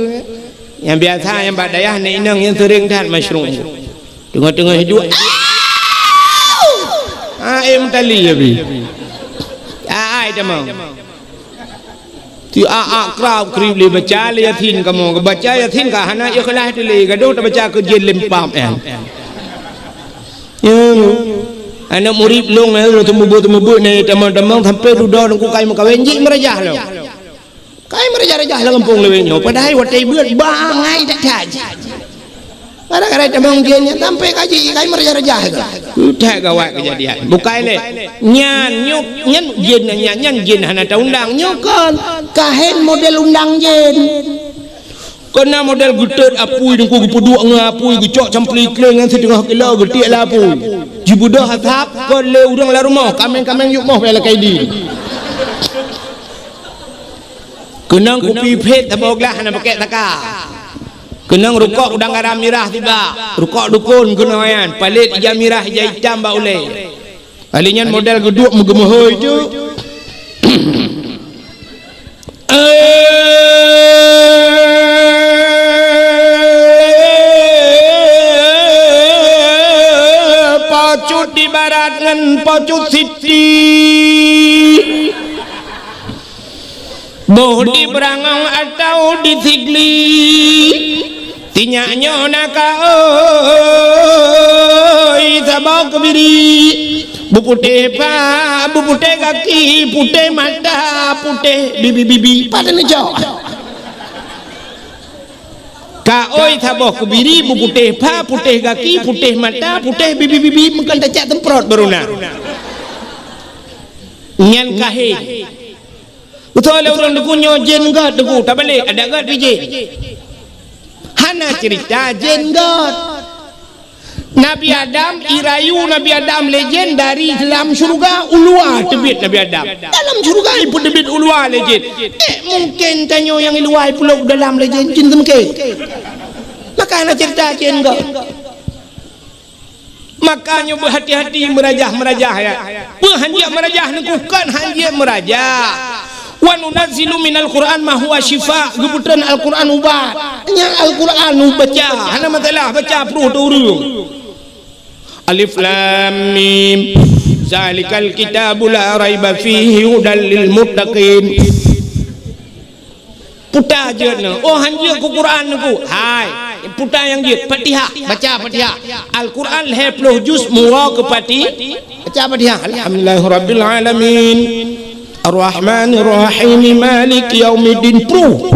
Nyang biasa nyang bak dayah nyan inong nyang seuring that masyruq. Teungoh-teungoh hidup. Ah, eh, meutali ya bi. Ah, ai tamong. Ti a, a, krab krib lé baca lé Yasin kamoe. Baca Yasin ka hana ikhlas tu lé. Gadoh tabaca keu jén lempam, eh. Ya. Aneuk murit lôn, eh, teumeubuet-teumeubuet nyan tamong-tamong sampai dudoe nungku kai meukawen jih meurajah lom. Kai meurajah-rajah lam gampông lawét nyoe, padahai watée beuet bangai that-that. Gara-gara tamong jén nyan sampai kaji kai meurajah-rajah tu. That gawat keujadian. Bukai lé. Nyan nyoe, nyan jén nyan, nyan jén hana taundang. Nyoe kon kahen model undang jén. Keunan model geutot apui, teungku geupeuduek ngon apui, geucok campli kléng nyan siteungoh kilo geutiek lam apui. Jibeudôh asab kon lé ureuëng lam rumoh, kaméng-kaméng yup moh bak lakée di. Keunong kupi phét saboh glah hana pakèk saka. Keunong rukok udang garam mirah sibak. Rukok dukon keunong nyan, palét ija mirah ija itam bak ulée. Kali nyan model geuduek meugeumeuhôi tu. Eh, pacut di barat ngon pacut siti. Boh di Beurangong atawa di Sigli, sinyak nyoe na ka oi saboh keubiri. Beuputéh pa, beuputéh gaki, putéh mata, putéh bibi-bibi. Pada neujok. Ka oi saboh keubiri, beuputéh pa, putéh gaki, putéh mata, putéh bibi-bibi, meukan tacak teumprot baru na. Nyan kahé. Beutôi lé ureuëng teungku nyoe jén gét teungku, tabalek adak gét pih jén. Hana cerita jén gét. Nabi Adam, irayu Nabi Adam lé jén dari dalam syeuruga u luwa teubiet Nabi Adam. Dalam syeuruga ipeuteubiet u luwa lé jén. Eh, mungken tanyoe nyang i luwa ipeulok dalam lé jén, jén teumeuke. Maka hana cerita jén gét. Maka nyoe beuhati-hati meurajah-meurajah, ya. Peue hanjeuet meurajah neukukon hanjeuet meurajah. "Wa nunazzilu minal Qur'an ma huwa syifa," geupeutreun Al-Qur'an ubat. Nyan Al-Qur'an ubat baca, hana masalah, baca pruh teuh ureuëng. Alif Lam Mim. Zalikal kitabu la raiba fihi hudal lil muttaqin. Puta jeuet nyoe. Oh, han jeuet keu Quran Teungku. Hai, puta nyang jeuet. Fatihah. Baca Fatihah. Al-Quran lhée ploh juz muwoe keu Fati-, baca Fatihah. Alhamdulillahirabbil alamin. Arrahmanirrahim. Maliki yaumiddin. Pruh.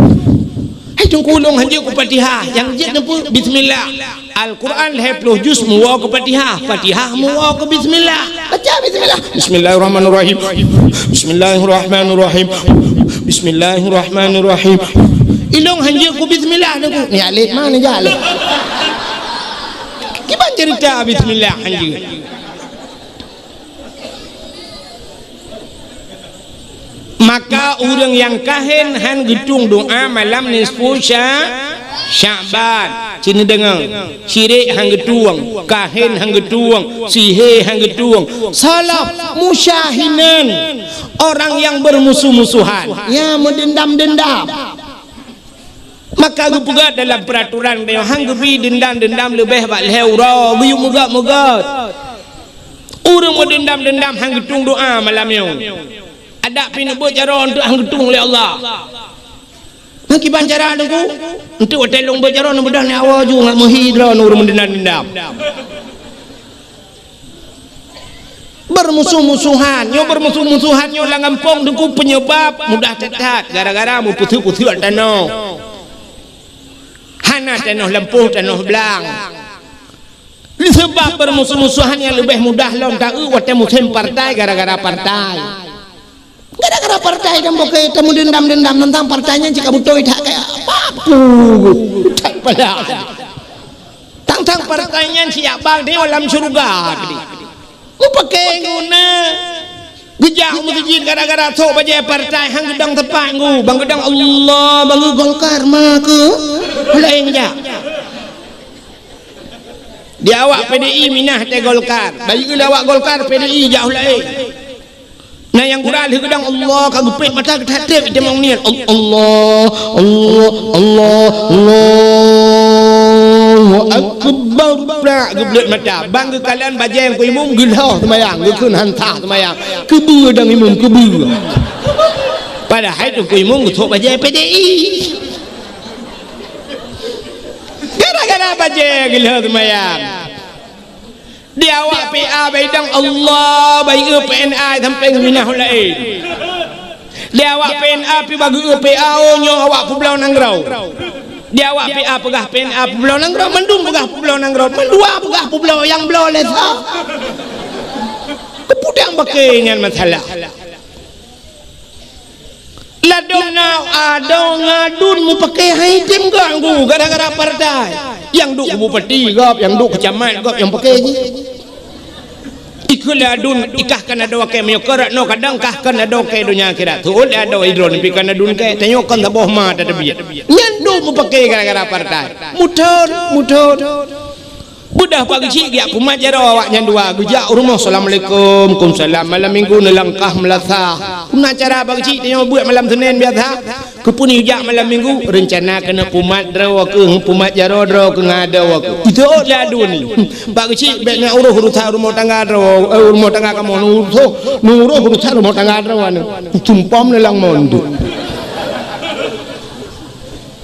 Hai Teungku, lôn han jeuet keu Fatihah. Nyang jeuet nyoe peue? Bismillah. Al-Quran lhée ploh juz muwoe keu Fatihah, Fatihah muwoe keu bismillah. Baca bismillah. Bismillahirrahmanirrahim. Bismillahirrahmanirrahim. Bismillahirrahmanirrahim. Ilôn han jeuet keu bismillah Teungku. Ni alit ma ni jak lé. Kiban cerita bismillah han jeuet. Maka ureuëng nyang kahen han geutueng doa malam nisfu Sya-, Sya'ban. Sini deungoe, syirik han geutueng, kahen han geutueng, sihé han geutueng. Salaf musyahinan, orang yang bermusuh-musuhan, ya, meudendam-dendam. Maka geupeugah dalam peuraturan nyoe, han geubi deundam-deundam leubeh bak lhée uroe, geuyue meugot-meugot. Ureuëng meudendam-dendam han geutueng doa malam nyoe. Adak pih neubeuet jaroe eunteuk han geutueng lé Allah. Nyan kiban cara Teungku? Eunteuk watée lôn beuet jaroe neubeudôh nyoe awai ju ngat meuhi droe ureuëng meudendam-dendam. Beurmusoh-musohan. Nyoe beurmusoh-musohan nyoe lam gampông Teungku peunyeubab mudah that-that gara-gara meupeuseuet-peuseuet tanoh. Hana tanoh lampôh, tanoh blang. Seubab beurmusoh-musohan nyang leubeh mudah lom taeu watée musém partai gara-gara partai. Gara-gara partai dan pokok tameudendam-dendam teuntang partai nyan cit ka beutôi that kaya papu that pala. Tang-tang partai nyan siap bang di alam syurga tadi. Mupakée guna geujak u meuseujid gara-gara sok bajée partai han geudong teumpat ngu bang geudong Allah bang Golkar ma keu laén jak. Di awak P D I minah teuh Golkar, bayeue lé awak Golkar P D I jak u laén. Na nyang gura lheueh geudong Allah ka geupék mata geutatép itamong niet. Al-, Allah, Allah, Allah, Allahu Akbar. Prak geubleuet mata. Bang geukalon bajée Teungku Imum geulhah seumayang, geukheun han sah seumayang. Keubeue dang Imum, keubeue. Padahai Teungku Imum geusok bajée P D I. Gara-gara bajée geulhah seumayang. Di awak P A baidong Allah bayeue P N A sampai geuminah laén. Di awak P N A pi bageue P A o nyoe awak peubloe nanggroe. Di awak P A peugah P N A peubloe nanggroe, mandum peugah peubloe nanggroe, mandua peugah peubloe nyang bloe lé sa. Keuputang bakée nyan masalah. Ladom na adoe ngadun mupakée hai tem ganggu gara-gara partai. Nyang duek bupati gob, nyang duek keucamat gob nyang pakée jih. Ikeu lé adun ikah kan adoe kée meunyoe keurat noe kadang kah kan adoe kée donya akhirat. Tuot lé adoe idroe neupike adun kée tanyoe kon saboh ma tateubiet. Nyan duek mupakée gara-gara partai. Muthon, muthon. Beudah Pak Geuchik geujak kumat jaroe awaknyan dua geujak u rumoh, "Assalamualaikum." "Kumsalam." Malam minggu neulangkah meulasah. Peue na cara Pak Geuchik tanyoe beuet malam Senin biasa? Keupeue neujak malam minggu? Reuncana keuneuk kumat droe keuh, kumat jaroe droe keuh ngon adoe keuh. Itu oh dia duni. Pak Geuchik bék na uroh urusan rumoh tangga droe, eh, rumoh tangga kamoe, neuuroh, neuuroh urusan rumoh tangga droe anu. Sumpom neulang mondok.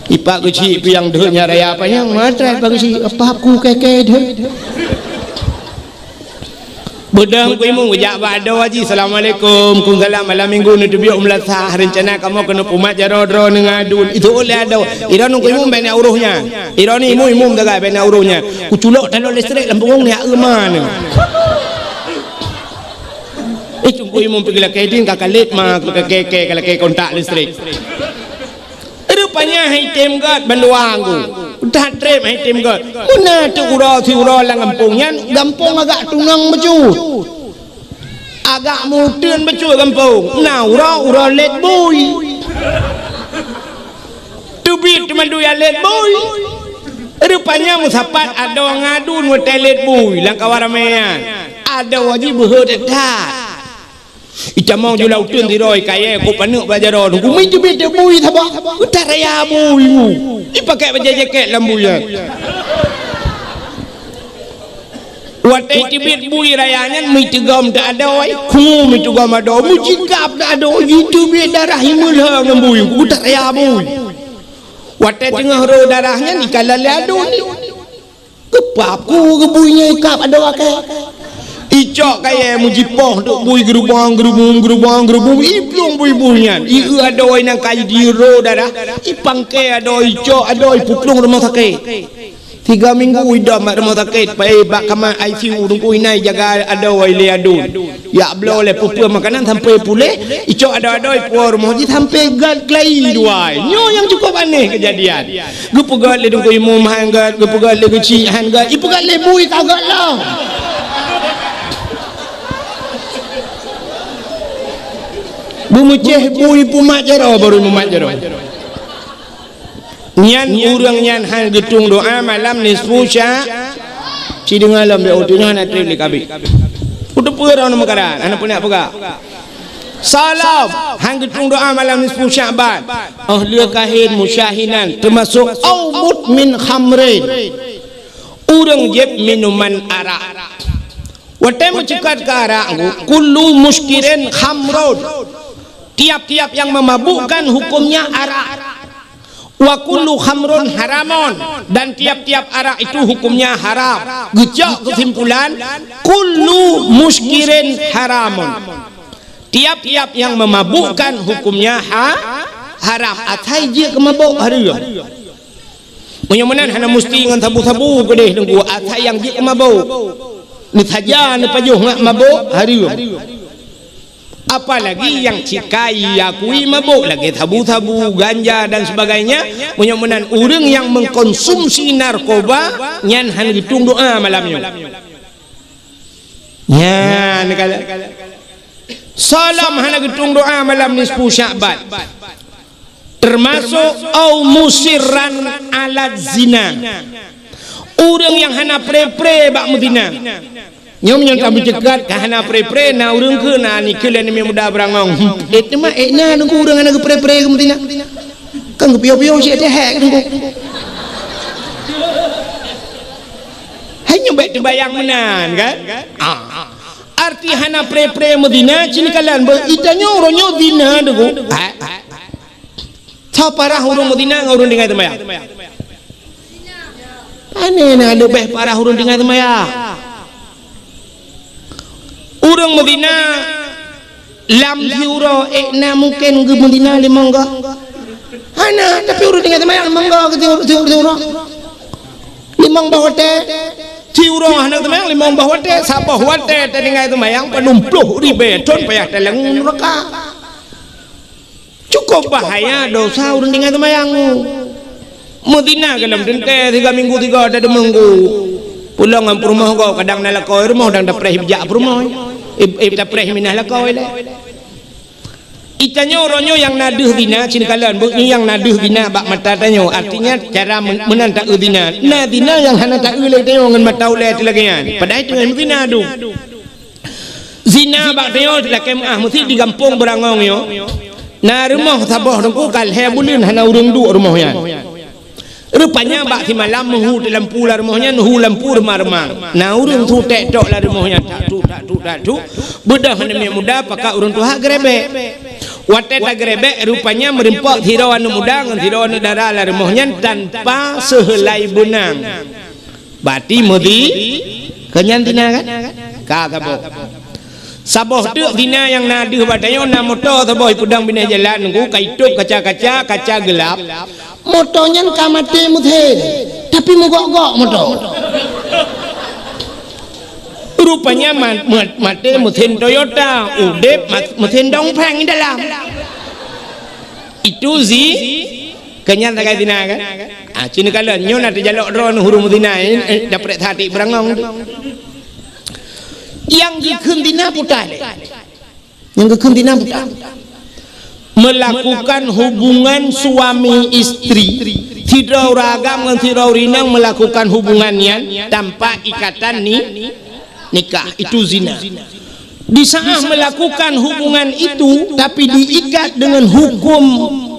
Ipak Geuchik piang deuh nyan raya panyang matrai Pak Geuchik apa ku keke deuh. Beudang ku imum geujak bak adoe haji, "Assalamualaikum." "Kumsalam." "Malam minggu neuteubiet u meulasah, reuncana kamoe keuneuk pumat jaroe droe neungadun." Itu ulée adoe. Iroe nungku imum bék na uroh nyan. Iroe ni imum-imum dagai bék na uroh nyan. Kuculok taloe listrik lam punggong ni aeu ma ni. Eh, tungku imum pih geulakée din ka kalét ma, ka keke, ka lakée kontak listrik. Rupanya hai tem gét bandua nggu. That treb hai tem gét. Muna teuk uroe siuroe lam gampông nyan, gampông agak tunong bacut. Agak muteun bacut gampông. Na uroe, uroe lét bui. Teubiet teumandui lét bui. Rupanya meusapat adoe ngadun watée lét bui lam kawan ramé nyan. Adoe jih beuhe that-that. Itamong ju lam uteuen sidroe kayèe kok paneuk bak jaroe, Teungku, meuteubit bui saboh. Utak raya bui, Teungku. Ipakai bajèe jakét lam bui nyan. Watèe teubiet bui raya nyan, meuteugom teuadoe, khungu meuteugom adoe, meujikab teuadoe, jiteubiet darah imeulheueng ngon bui, Teungku, utak raya bui. Watèe teungoh rô darah nyan, ikala lé aduen. Keupap ku keu bui nyan ikab adoe akée. Icok kayèe meujipoh duk bui geurubong-geurubong, geurubong-geurubong, iplueng bui-bui nyan. Ieu adoe nyang ka jidiro darah, ipangke adoe, icok adoe, ipeuplueng rumoh sakét. Tiga minggu idong bak rumoh sakét, pai bak kama I C U, Teungku, inan ijaga adoe lé aduen. Jak bloe lé peue-peue makanan sampoe puléh, icok adoe-adoe ipuwoe rumoh jih sampoe gèt keulayi dua. Nyoe nyang cukôp aneh keujadian. Geupeugèt lé Teungku Imum han gèt, geupeugèt lé Geuchik han gèt, ipeugèt lé bui ka gèt lom. Beumeucéh bui pumat jaroe, baru mumat jaroe. Nyan ureueng nyan han geutueng doa malam nisfu sya-, ci deungoe lom, bèk uteunyoe hana trép lé kabeh. Uteupeue droeneuh meukaran, hana peunak peugah. Salam, han geutueng doa malam nisfu Sya'ban. Oh lheueh kahén musyahinan, teumasok au mudmin khamrin. Ureueng jieb minuman arak. Watèe meuceukat keu arak, kullu muskirin khamrun. Tiap-tiap yang memabukkan hukumnya arak. Wa kullu khamrun haramun, dan tiap-tiap arak itu hukumnya haram. Geucok keusimpulan, kullu muskirin haramun. Tiap-tiap yang memabukkan hukumnya ha-, haram. Asai jeuet keu mabök hareuem. Meunyoe meunan hana musti ngon sabu-sabu keudeh Teungku, asai nyang jeuet keu mabök. Neusaja neupajoh ngat mabök hareuem. Apalagi nyang cit ka iakui mabök lagèe sabu-sabu, ganja dan sebagainya, meunyoe meunan ureueng nyang mengkonsumsi narkoba nyan hana geutueng doa malam nyoe. Nyan kala. Salam hana geutueng doa malam nisfu Sya'ban. Teumasok au musirran ala zina. Ureueng nyang hana pré-pré bak meuzina. Nyoe meunyoe tameuceukat ka hana pré-pré, na ureueng keu na nikeue lé aneuk muda beurangong. Eh, teuma, eh, na nunggu ureueng hana geupré-pré keu meuzina. Kan geupiôh-piôh cit teuhek nunggu. Hai nyoe bèk teubayang meunan, kan? Ah. Arti hana pré-pré meuzina, cit kalon beuh, itanyoe uroe nyoe zina deungoe. Ha? Soe parah ureueng meuzina ngon ureueng tinggai seumayang? Pane na leubeh parah ureueng tinggai seumayang? Ureueng meuzina lam siuroe, ék na mungken geumeuzina limong goe? Hana, tapi ureueng tinggai seumayang limong goe keu siuroe. Limong boh watèe. Siuroe hana seumayang limong boh watèe, saboh watèe tatinggai seumayang padum ploh ribèe thon payah taleueng neuraka. Cukôp bahaya dosa ureueng tinggai seumayang. Meuzina goh lom teuntèe, tiga minggu tiga, ada dua minggu. Pulang ngon peurumoh goh, kadang na lakoe rumoh, kadang tapreh bijak peurumoh. Eh, eh, tapreh minah lakoe lé. Itanyoe uroe nyoe nyang na deuh zina, cit kalon beuh nyoe nyang na deuh zina bak mata tanyoe. Artinya cara men-, meunan taeu zina. Na zina nyang hana taeu lé tanyoe ngon mata ulèe teuh lagèe nyan. Padahai teungoh meuzina dum. Zina bak tanyoe lakèe meu'ah meusit di gampông Beurangong nyoe. Na rumoh saboh Teungku ka lhèe buleuen hana ureueng duek rumoh nyan. Rupanya bak simalam meuhu teulampu lam rumoh nyan, hu lampu reumang-reumang. Na ureueng su tèk tok lam rumoh nyan, tak tuk, tak tuk, tak tuk. Beudôh aneuk muda pakat ureueng tuha geurebek. Watèe tageurebek, rupanya meureumpok sidroe aneuk muda ngon sidroe aneuk dara lam rumoh nyan tanpa seuheulai beunang. Bati meudi, keu nyan zina kan? Ka saboh. Saboh teuk zina nyang na deuh bak tanyoe, na moto saboh ipeudong binéh jalan Teungku, ka itôp kaca-kaca, kaca geulap. Moto nyan ka maté meusén, tapi meugok-gok moto. Rupanya ma-, ma-, maté meusén Toyota, udép ma-, meusén Dongfeng di dalam. Itu zi-, Keu nyan sagai zina kan? Ah, cit kalon nyoe na teujalok droeneuh ureueng meuzina, eh, eh, daprek satik Beurangong tu. Nyang geukheun zina puta lé. Nyang geukheun zina puta. Melakukan hubungan suami istri. Sidroe ureueng agam ngon sidroe ureueng inong melakukan hubungan nyan tanpa ikatan ni-, nikah. Itu zina. Di saat melakukan hubungan itu, tapi diikat dengan hukum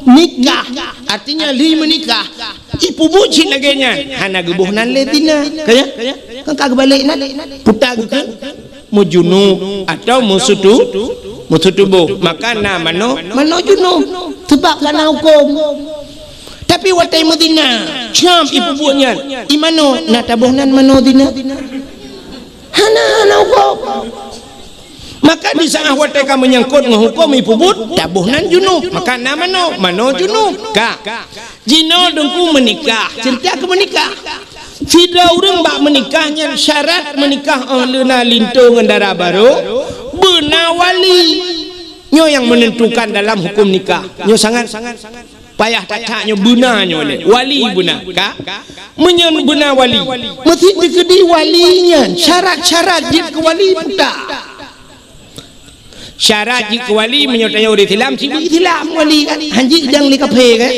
nikah, artinya lheuh meunikah, ipeubuet cit lagée nyan, hana geuboh nan lé zina. Ka nyan? Kan ka geubalek nan? Puta geukeue meujunub atau meusutu, meusutuboh. Maka na manoe, manoe junub. Sebab ka na huköm. Tapi watée meuzina, cam ipeubuet nyan, i manoe na taboh nan manoe zina? Hana, hana huköm. Maka di saat watée ka meunyangkot ngon huköm ipeubuet, taboh nan junub. Maka na manoe, manoe junub. Ka. Jinoe Teungku meunikah, ceurita keu meunikah. Sidroe ureuëng bak meunikah nyan syarat meunikah óh lheueh na linto ngon dara barô, beuna wali. Nyoe nyang menentukan dalam huköm nikah. Nyoe sangat payah that-that nyoe beuna nyoe lé. Wali beuna, ka? Meunyoe beuna wali, meusti teukeudi wali nyan syarat-syarat jeuet keu wali puta. Syarat jeuet keu wali meunyoe tanyoe ureuëng Islam, cit beu Islam wali kan? Hanjeuet idang lé kafé kan?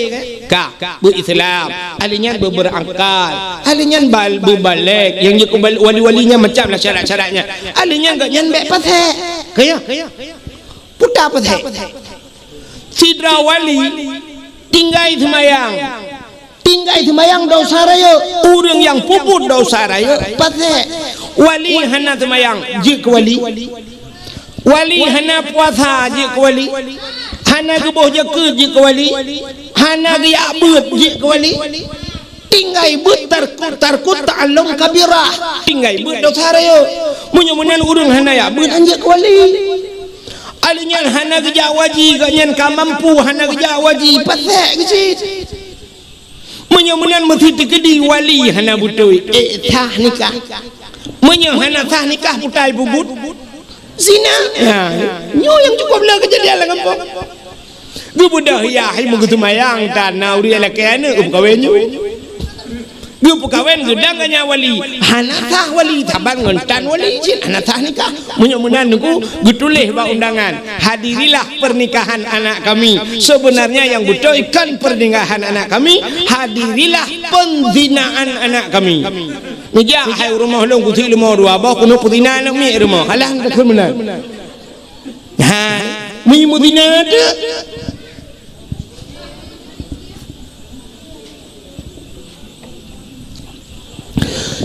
Ka, beu Islam. Ahli nyan beu beurangkat. Ahli nyan bal-, beu balek. Nyang jeuet keu bal-, wali-wali nyan macam lah syarat-syaratnya. Ahli nyan gobnyan bék pasék. Ka nyan? Puta pasék. Sidroe wali tinggai seumayang. Tinggai seumayang dosa rayeuk. Ureuëng nyang peubuet dosa rayeuk pasék. Wali hana seumayang, jeuet keu wali. Wali hana puasa, jeuet keu wali. Hana geuboh zakeuet, jeuet keu wali. Hana geujak beuet, jeuet keu wali. Tinggai beuet tarkut, tarkut ta'allum kabirah. Tinggai beuet dosa rayeuk. Meunyoe meunan ureuëng hana jak beuet, han jeuet keu wali. Ahli nyan hana geujak waji, gobnyan ka mampu hana geujak waji, pasék geucit. Meunyoe meunan meusti teukeudi wali hana beutôi, ék sah nikah. Meunyoe hana sah nikah, puta ipeubuet zina. Ya, nyoe nyang cukup le keujadian lam gampông. Geubeudôh yah, hai meugeuseumayang, tan na ureuëng lakée aneuëk geupeukawen nyoe. Geupeukawen geudang gobnyan wali. Hana sah wali, saban ngon tan wali cit, hana sah nikah. Meunyoe meunan Teungku, geutuléh bak undangan, "Hadirilah pernikahan anak kami." Sebenarnya yang beutôi kon pernikahan anak kami, hadirilah penzinaan anak kami. Neujak hai u rumoh lôn, kuseuk leumo dua boh, keuneuk peuzina aneuk miet rumoh. Alah, takheun meunan. Ha, mi meuzina teuk.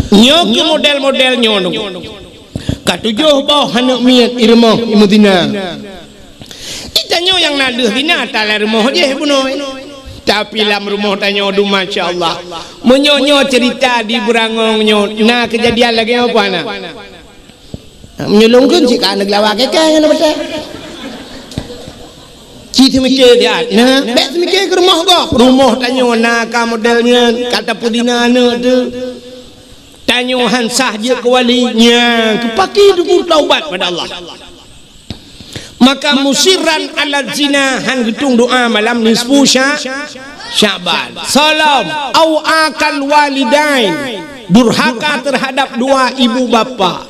Nyoe keuh model-model nyoe. Ka tujoh boh aneuk miet i rumoh i meuzina. Di tanyoe nyang na deuh zina, talam rumoh jih bunoe. Tapi lam rumoh tanyoe dum, masya Allah. Meunyoe nyoe cerita di Beurangong nyoe, na keujadian lagée nyoe peue hana? Meunyoe lôn kheun cit ka aneuk lawa keu kèe ngon batèe. Ci teumike siat, nah, bèk teumike keu rumoh gob. Rumoh tanyoe na ka model nyan, ka tapeuzina aneuk teuh. Tanyoe han sah jeuet keu wali, nyan keu pakri teungku taubat pada Allah. Maka musirran ala zina, han geutueng doa malam nisfu Sya-, Sya'ban. Salom, au akal walidain, durhaka terhadap dua ibu bapa.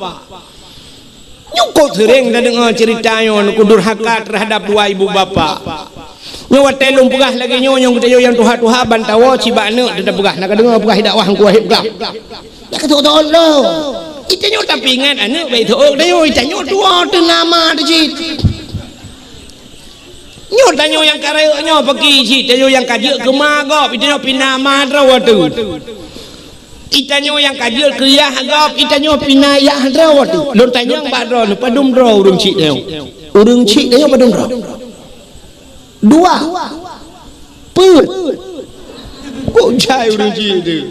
Nyoe kok seuréng tadeungoe ceurita nyoe, keu durhaka terhadap dua ibu bapa. Nyoe watèe lôn peugah lagèe nyoe, nyoe geutanyoe nyang tuha-tuha ban tawoe cit bak aneuk teuh tapeugah, na kadeungoe peugah dakwah Teungku Wahid peugah. Nyan ka teuôt-teuôt lom. Itanyoe tapeuingat aneuk bèk teuôt, tanyoe itanyoe tuwoe teuh na ma teuh cit. Nyoe tanyoe nyang ka rayeuk nyoe pakri cit, tanyoe nyang ka jeuet keu ma gob, itanyoe pih na ma droe teuh. Itanyoe nyang ka jeuet keu yah gob, itanyoe pih na yah droe teuh. Lôn tanyong bak droeneuh, padum droe ureueng chik tanyoe? Ureueng chik tanyoe padum droe? Dua. Peuet. Kok jai ureueng chik teuh?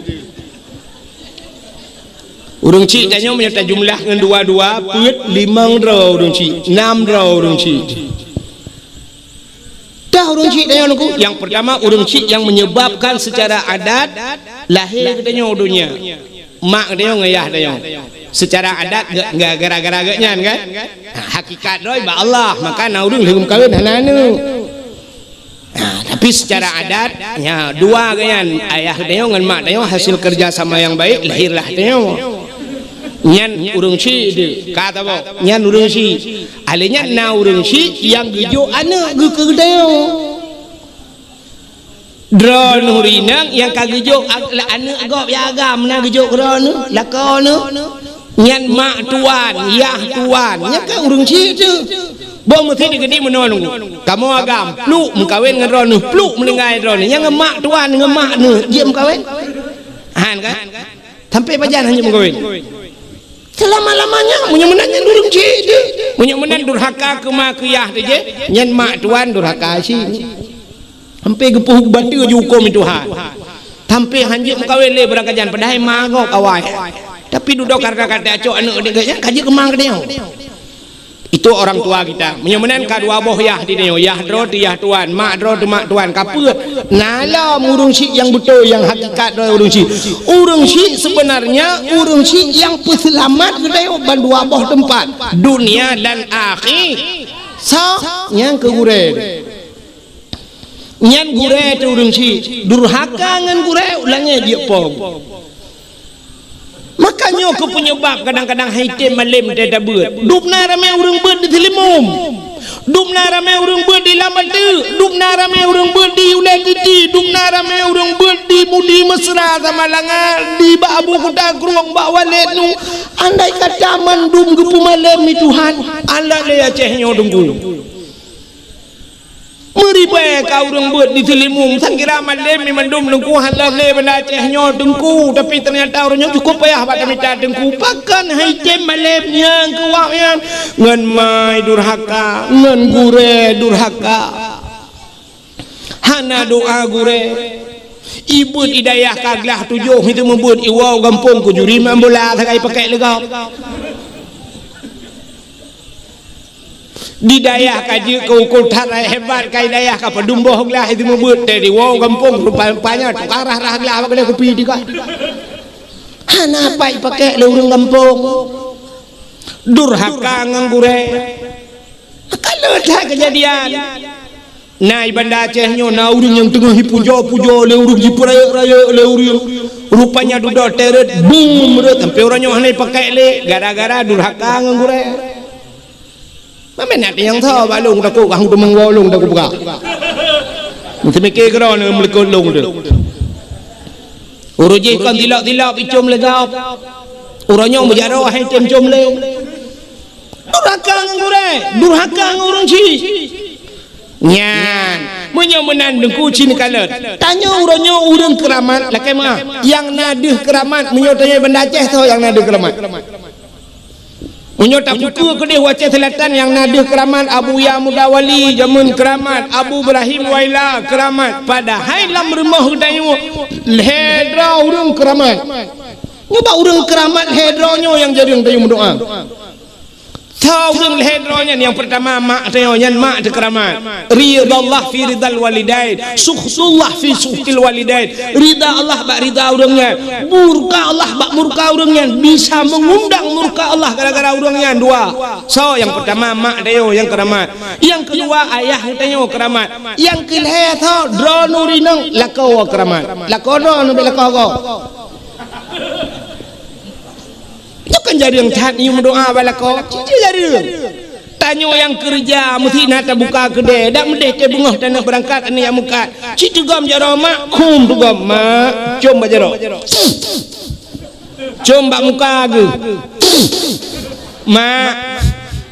Ureueng chik tanyoe meunyoe tajumlah ngon dua-dua, peuet, limong droe ureueng chik, nam droe ureueng chik. Dah ureueng chik tanyoe Teungku, nyang peurtama ureueng chik nyang menyebabkan secara adat lahé geutanyoe u donya. Mak geutanyoe ngon yah tanyoe. Secara adat ge-, ge-, gara-gara geuh nyan kan? Ha, hakikat droe bak Allah, maka na ureueng lheueh meukawen hana aneuk. Nah, tapi secara adat, nya, dua geuh nyan, ayah tanyoe ngon mak tanyoe hasil kerja sama yang baik, lahirlah tanyoe. Nyan ureueng chik teuh, ka saboh, nyan ureueng chik. Alèh nyan na ureueng chik nyang geujok aneuk geuh keu tanyoe. Droeneuh rinang nyang ka geujok ag-, la-, aneuk gob nyang agam na geujok keu droeneuh, lakoe neuh. Nyan mak tuan, yah tuan. Nyan kan ureuëng chik tu. Boh meusi digeudi meunoe nunggu. Kamoe agam, pluk meukawen ngon droeneuh, pluk meuninggai droeneuh. Nyan ngon mak tuan, ngon mak neuh, jeuet meukawen. Han kan? Sampai pajan hana meukawen. Selama-lamanya, meunyoe meunan nyan ureuëng chik tu. Meunyoe meunan durhaka keu ma keu yah tu jih, nyan mak tuan durhaka chik. Sampai geupeuhuk bateue ju huköm Tuhan. Sampai hanjeuet meukawen lé beurangkajan, padahai ma gob awai. Tapi dudoe karena ka tacok aneuëk nyan ka jeuet keu ma geutanyoe. Itu orang tua kita. Meunyoe meunan ka dua boh yah di tanyoe, yah droe teuh yah tuan, mak droe teuh mak tuan, ka peuet. Na lom ureuëng chik nyang beutôi, nyang hakikat droe ureuëng chik. Ureuëng chik sebenarnya ureuëng chik nyang peuseulamat geutanyoe ban dua boh teumpat, dunia dan akhi. Sa nyang keu gurée. Nyan gurée teuh ureuëng chik, durhaka ngon gurée, u langét jeuet pom. Maka nyoe keuh peunyebab kadang-kadang han item malem teutabeuet. Dubna ramé ureuëng beuet di Seulimeum. Dubna ramé ureuëng beuet di Lam Bateuk. Dubna ramé ureuëng beuet di Ulée Titi. Dubna ramé ureuëng beuet di Mudi Mesra Samalanga, di bak Abu Kuta Krueng, bak Walét Nu. Andai kata mandum geupeumalem lé Tuhan, alah lé Aceh nyoe teungku. Meuribée ka ureuëng beuet di Seulimeum, sangkira malem mi mandum teungku, hana lé banda Aceh nyoe teungku, tapi ternyata ureuëng nyoe cukup payah bak tamita teungku. Pakon han item malem nyang keu wak nyan? Ngon mai durhaka, ngon gurée durhaka. Hana doa gurée. Ibeuet i dayah ka glah tujoh, itu meubeuet iwoe gampông kujuri mambola sagai pakai leugab. Di dayah ka jeuet keu ukeue that hebat, ka i dayah ka padum boh glah itu meubeuet teuh diwoe gampông rupa-rupanya tukang rah-rah glah bak keude kupi tiga. Hana pat ipakék lé ureuëng gampông. Durhaka ngon gurée. Ka le that keujadian. Na i Banda Aceh nyoe na ureuëng nyang teungoh ipujoe-pujoe lé ureuëng, jipeurayeuk-rayeuk lé ureuëng. Rupanya dudoe teuh rot, bum rot, sampai uroe nyoe hana ipakék lé gara-gara durhaka ngon gurée. Mamén na nyang tho bak lôn takot, kah teumeuwoe lôn takot peugah. Teumike keudroe neuh meulikot lôn teuh. Ureuëng jih kon tilok-tilok icom lé gob. Uroe nyoe meujaroe hai tem com lé. Durhaka ngon gurée, durhaka ngon ureuëng chik. Nyan, meunyoe meunan Teungku ci neukalon. Tanyoe uroe nyoe ureuëng keuramat lakée meuah. Nyang na deuh keuramat, meunyoe tanyoe Banda Aceh soe nyang na deuh keuramat? Meunyoe tapeue keudeh u Aceh Selatan nyang na deuh keuramat Abuya Muda Wali jameun keuramat, Abu Ibrahim Waila keuramat, padahai lam rumoh geutanyoe lhée droe ureuëng keuramat. Nyoe bak ureuëng keuramat lhée droe nyoe nyang jadi tanyoe meudoá. Soe ureuëng lhée droe nyan? Nyang peurtama mak tanyoe, nyan mak teuh keuramat. Ridallah fi ridal walidain, sukhtullah fi sukhtil walidain. Rida Allah bak rida ureuëng nyan, murka Allah bak murka ureuëng nyan, bisa meungundang murka Allah gara-gara ureuëng nyan dua. Soe nyang peurtama? Mak tanyoe nyang keuramat. Nyang keudua ayah tanyoe keuramat. Nyang keulhée soe? Droeneuh rinong lakoe keuramat. Lakoe droeneuh bak lakoe gob. Nyoe kan jareueng that nyoe meudoá bak lakoe. Cit jareueng. Tanyoe nyang keureuja meusti na tabuka keudée, dak meudeh teuh beungoh taneuk beurangkat aneuk nyang meukat. Cit teugom jaroe mak, khum teugom mak, com bak jaroe. Com bak muka geuh. Mak,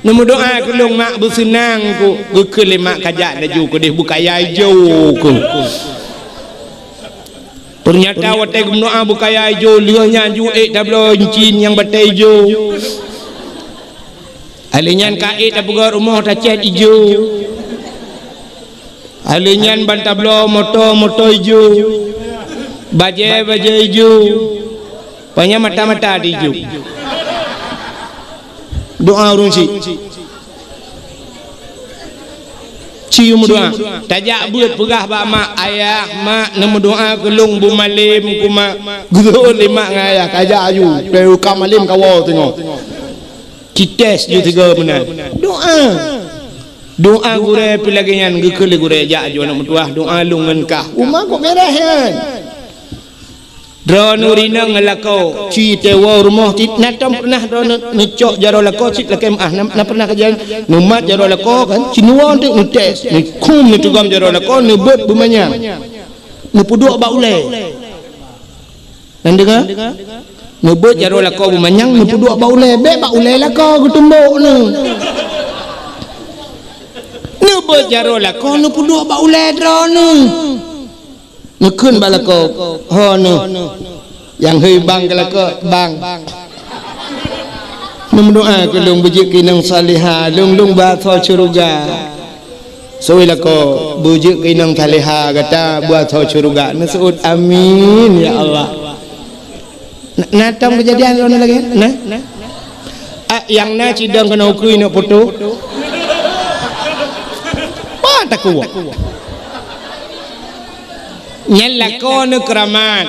neumeudoá keu lôn mak, beuseunang ku, geukheun lé mak kajak laju keudeh beukaya ijo ku. Teunyata watée geumeudoá beukaya ijo, lheueh nyan ju ék tabloe incin nyang batée ijo. Alheuh nyan ka ék tapeugöt rumoh tacét ijo. Alheuh nyan ban tabloe moto, moto ijo. Bajée, bajée ijo. Panyang mata-mata di ijo. Doá ureuëng chik. Ci meudoá. Tajak beuet peugah bak mak, "Ayah, mak, neumeudoá keu lôn beumalem keu mak." Geuhôi lé mak ngon ayah, tajak aju. Teuka malem kawoe teungoh. Cites ju tiga meunan. Doá. Doá gurée pih lagée nyan geukheun lé gurée, "Jak aju aneuk meutuah, doá lôn ngon kah." Uma kok beres nyan. Droeneuh rinong ngon lakoe, ci teuwoe rumoh cit, na tom pernah droeneuh neucok jaroe lakoe cit lakée meuah, na, na pernah kajak neumat jaroe lakoe kan, ci neuwoe teuk neutes, neukhum neuteugom jaroe lakoe, neubeuet beumanyang, neupeuduek bak ulée. Nan deungoe? Neubeuet jaroe lakoe beumanyang, neupeuduek bak ulèe, bèk bak ulèe lakoe geutumbok neuh. Neubeuet jaroe lakoe, neupeuduek bak ulèe droeneuh. Neukheun bak lakoe, "Ho neuh, nyang hôi bang keu lakoe, bang. Neumeudoa keu lôn beujeuet keu inong salihah, lôn, lôn beuasoe syeuruga." Seuôt lakoe, "Beujeuet keu inong salihah gata beuasoe syeuruga." Neuseuôt, "Amin, ya Allah." Na, na tom keujadian droeneuh lagèe nyan? Na? Ah, nyang na cidong keunoe ukeue neuk poto. Wah, takue. Nyan lakoe neuh keuramat.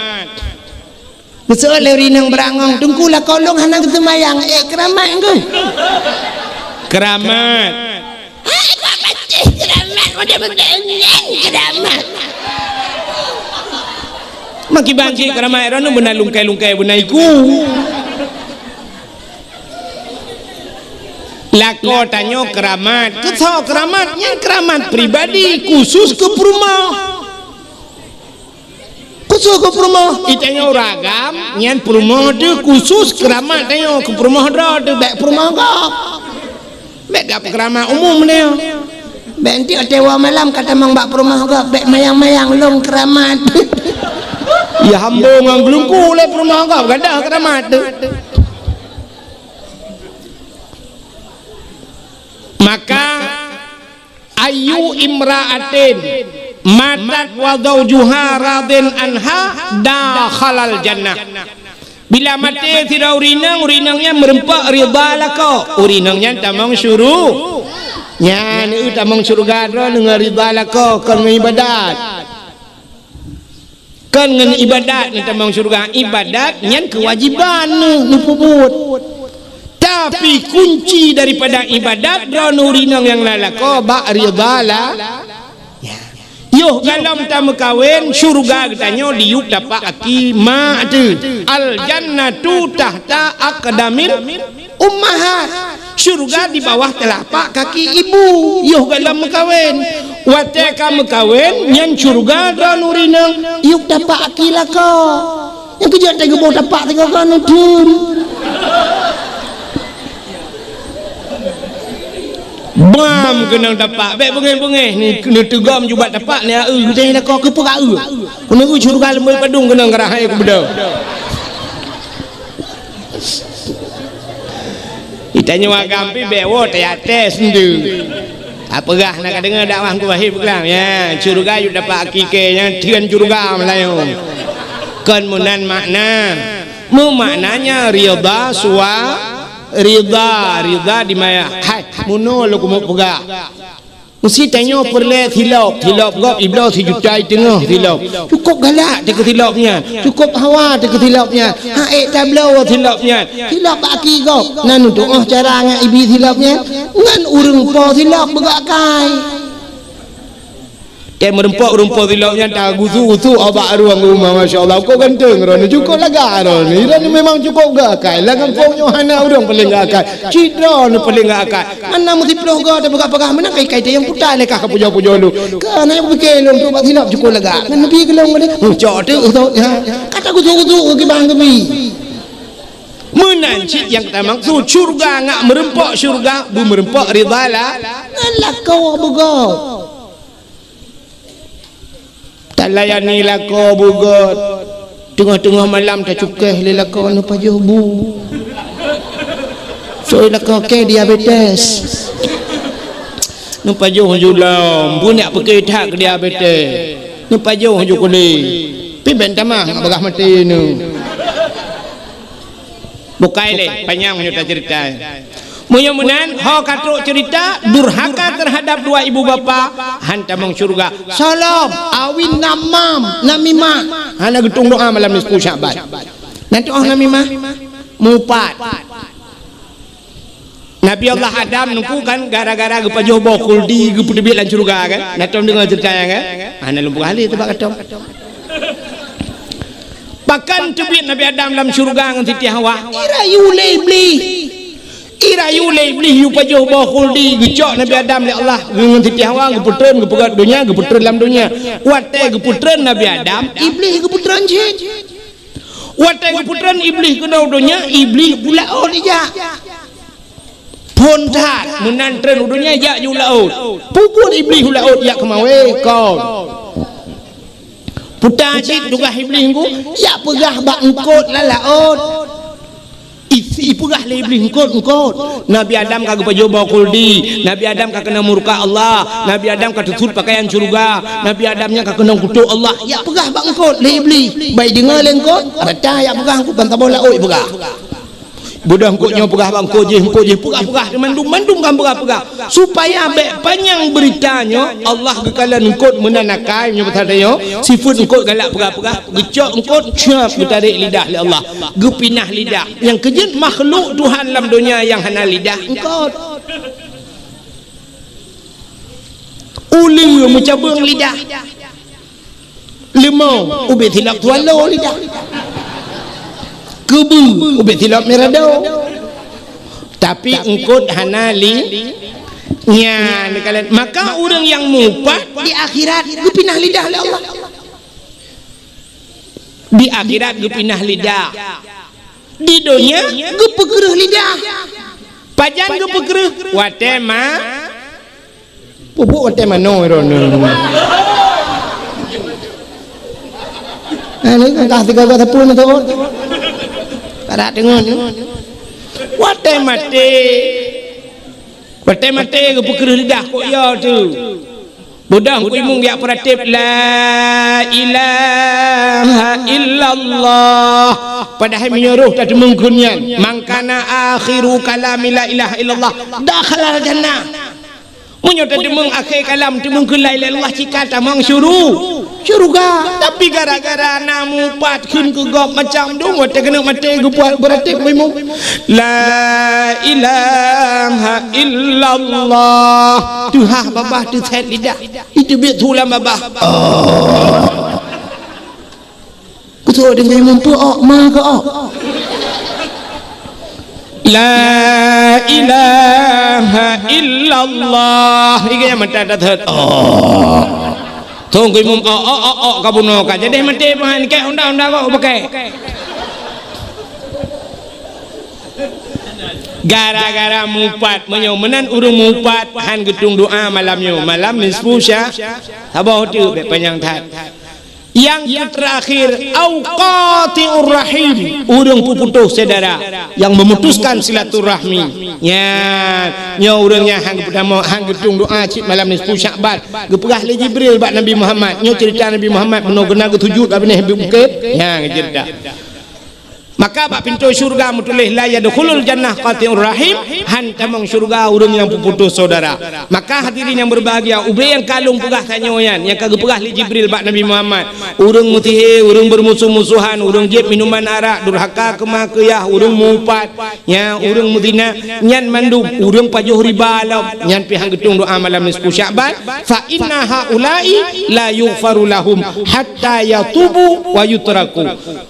Geuseuôt lé ureueng inong beurangong, "Teungku, lakoe lôn hana geuseumayang." Eh, keuramat engkau. Keuramat. Hai, kok pasti keuramat, udah beutôi nyan keuramat. Makiban cit keuramat droeneuh beuna lungkai-lungkai beuna iku. Lakoe tanyoe keuramat. Keu soe keuramat? Nyan keuramat pribadi, khusus keu peurumoh. Khusus keu peurumoh, i tanyoe ureueng agam, nyan peurumoh teuh khusus keuramat tanyoe, keu peurumoh droe teuh, bèk peurumoh gob. Bèk gab keuramat umum tanyoe. Bèk enteuk watèe woe malam ka tamong bak peurumoh gob, bèk mayang-mayang lôn keuramat. Ya hambo ngon geulungku lé peurumoh gob, gadôh keuramat teuh. Maka, "Ayyu imra'atin matat wa zaujuha radin anha dakhalal jannah." Bila maté sidroe ureueng inong, ureueng inong nyan meureumpok ridha lakoe, ureueng inong nyan tamong syuru-, nyan, eh, tamong syeuruga droeneuh ngon ridha lakoe, kon ngon ibadat. Kon ngon ibadat neutamong syeuruga. Ibadat nyan keuwajiban neuh neupeubuet. Tapi kunci daripada ibadat droeneuh ureueng inong nyang na lakoe bak ridha la-, ya. Yoh galom tameukawen, syeuruga geutanyoe diyueb tapak aki mak teuh. Al jannatu tahta aqdamil ummahat. Syeuruga di bawah teulapak kaki ibu, yoh galom meukawen. Watèe ka meukawen, nyan syeuruga droeneuh ureueng inong, yueb tapak aki lakoe. Nyang keujeuet teuh geuboh tapak tiga kali neutheun. Bam keunong tapak, bèk beungéh-beungéh, ni, neuteugom jubak tapak, ni, eu, geutéh lakoe, keupeugah eu. Keuneuk eu syeuruga leumbôi padum keunong geurahai keu beudôh. Geutanyoe agam pih bèk woe teuyaté sendiri. Tapeugah na ka deungoe dakwah Teungku Wahid peugah, ya, syeuruga yue dapat hakiki nyan theun syeuruga meulayeue. Kon meunan makna. Meumaknanya ridha suwa, ridha, ridha di maya. Hai, meunoe lôn keumeung peugah. Meusi tanyoe peureulèe silop, silop gob ibloe sijuta i teungoh silop. Cukôp galak teuh keu silop nyan, cukôp hawa teuh keu silop nyan, han ék tabloe silop nyan. Silop bak aki gob, na neutuoh cara ngon ibi silop nyan, ngon ureueng po silop beugok akai. Teuh meurumpok-rumpok silop nyan tagusu-gusu bak rueng rumoh, masya Allah, kok ganteng droeneuh, cukôp lagak droeneuh. Droeneuh memang cukôp gok akai, lam gampông nyoe hana ureueng paleng gok akai. Cit droeneuh paleng gok akai. Mana meusiplôh goe tapeugah-peugah, meunan kai-kai teuh nyang puta lé kah ka pujoe-pujoe lôn. Ka na nyang kupike lôn trok bak silop cukôp lagak. Ngon neubi keu lôn ngon lé, cok teuk, cok teuk, ha. Ka tagusu-gusu keu kibang keubi. Meunan cit nyang tamaksud syeuruga ngat meurumpok syeuruga, beumeurumpok ridha la-, ngon lakoe beugôt. Talayani lakoe beugôt. Teungoh-teungoh malam tacukéh lé lakoe neupajoh bu. Soe lakoe kèe diabetes. Neupajoh ju lom, beunyak peuke that keu diabetes. Neupajoh ju kulét. Pih bèk tamah ngat bagah maté neuh. Bukai lé, panyang meunyoe taceurita. Meunyoe meunan, ho ka trok ceurita, durhaka teuhadap dua ibu bapa, han tamong syeuruga. Salom, awin namam, namimah. Hana geutueng doa malam nisfu Sya'ban. Nan tuoh namimah? Mupat. Nabi Allah Adam neungku kan gara-gara geupajoh boh khuldi geupeuteubiet lam syeuruga kan? Na tom deungoe ceurita nyan kan? Hana lôn peugah lé teubak ka tom. Pakon teubiet Nabi Adam lam syeuruga ngon Siti Hawa? Irayu lé Iblih. Irayu lé Iblih yue pajoh boh khuldi geucok Nabi Adam lé Allah ngon Siti Hawa geupeutreun geupeugöt donya geupeutreun lam donya. Watèe geupeutreun Nabi Adam, Iblih geupeutreun cit. Watée geupeutreun Iblih keunoe u donya, Iblih u laôt ijak. Phon that, meunan treun u donya ijak ju laôt. Peue buet Iblih u laôt ijak keumawe? Kon. Puta cit tugaih Iblih ngon, ijak peugah bak eungkôt lam laôt. I-, ipeugah lé Iblih, "Eungkôt, eungkôt. Nabi Adam ka geupajoh boh khuldi. Nabi Adam ka keunong murka Allah. Nabi Adam ka teusut pakaian syeuruga. Nabi Adam nyan ka keunong kutok Allah." Ijak peugah bak eungkôt lé Iblih. Bak ideungoe lé eungkôt, rata ijak peugah eungkôt ban saboh laôt ipeugah. Beudôh eungkôt nyoe peugah bak eungkôt jéh, eungkôt jéh, peugah-peugah, mandum, mandum kan peugah-peugah. Supaya bék panyang beurita nyoe, Allah geukalon eungkôt meunan akai, meunyoe pasal tanyoe, sifeuet eungkôt galak peugah-peugah, geucok eungkôt, cap, geutarek lidah lé Allah, geupinah lidah. Nyang keujeuet makhluk Tuhan lam donya nyang hana lidah, eungkôt. Uleue meucabeueng lidah. Leumô, ubé silop swallow lidah. Keubeue, ubé silop mirado. Tapi eungkôt hana li-, nyan, maka ureuëng nyang mupat di akhirat geupinah lidah lé Allah. Di akhirat geupinah lidah. Di donya geupeukreueh lidah. Pajan geupeukreueh? Watée ma-, pupuk watée manoe droeneuh. Nah, ni kan kah tiga belas tahun tu. Kada dengar ni. Watée maté. Watée maté geupeukreueh lidah kok ya tu. Beudôh kutimong jak peuratéb, "La ilaha illallah." Padahai meunyoe roh tateumeung kheun nyan, "Man kana akhiru kalami la ilaha illallah, dakhalal jannah." Meunyoe tateumeung akhé kalam, teumeung kheun la ilaha illallah, cit ka tamong syuru-, syeuruga. Tapi gara-gara na mupat kheun keu gob macam dum, watée keuneuk maté geupuat beuratéb kutimong, "La ilaha illallah." Teuhah babah teusét lidah. Iteubiet su lam babah. Oh. Kutok deungon mumpuk ok, ma keu ok. La ilaha illallah. Iga nyang mata dah thot. Oh. Thong kui mum ok, ok, ok, ok, ka bunoe ka. Jadi mati pahan kek honda-honda kok pakai. Gara-gara mupat, meunyoe meunan ureuëng mupat, han geutung doa malam nyoe. Malam nisfu sya-, saboh teuk, bék panyang that. Nyang keuterakhir, au qati'ur rahim, ureuëng peuputôh syedara, nyang memutuskan silaturahmi. Nyan, nyoe ureuëng nyang han geupeudamong, han geutung doa cit malam nisfu Syakban. Geupeugah lé Jibril bak Nabi Muhammad, nyoe ceurita Nabi Muhammad, meunoe geuna geusujut bak binéh bukét. Nyan ceurita. Maka bak pintoe syeuruga meutuléh, "La yadkhulul jannah qati'ur rahim," han tamong syeuruga ureuëng nyang peuputôh syedara. Maka hadirin nyang berbahagia, ubé nyang ka lôn peugah tanyoe nyan, nyang ka geupeugah lé Jibril bak Nabi Muhammad, ureuëng meusihé, ureuëng beurmusoh-musohan, ureuëng jieb minuman arak, durhaka keu ma keu yah, ureuëng mupat, nya ureuëng meuzina, nyan mandum ureuëng pajoh riba lom, nyan pih han geutung doa malam nisfu Syakban, "Fa inna haula'i la yughfaru lahum hatta yatubu wa yutraku."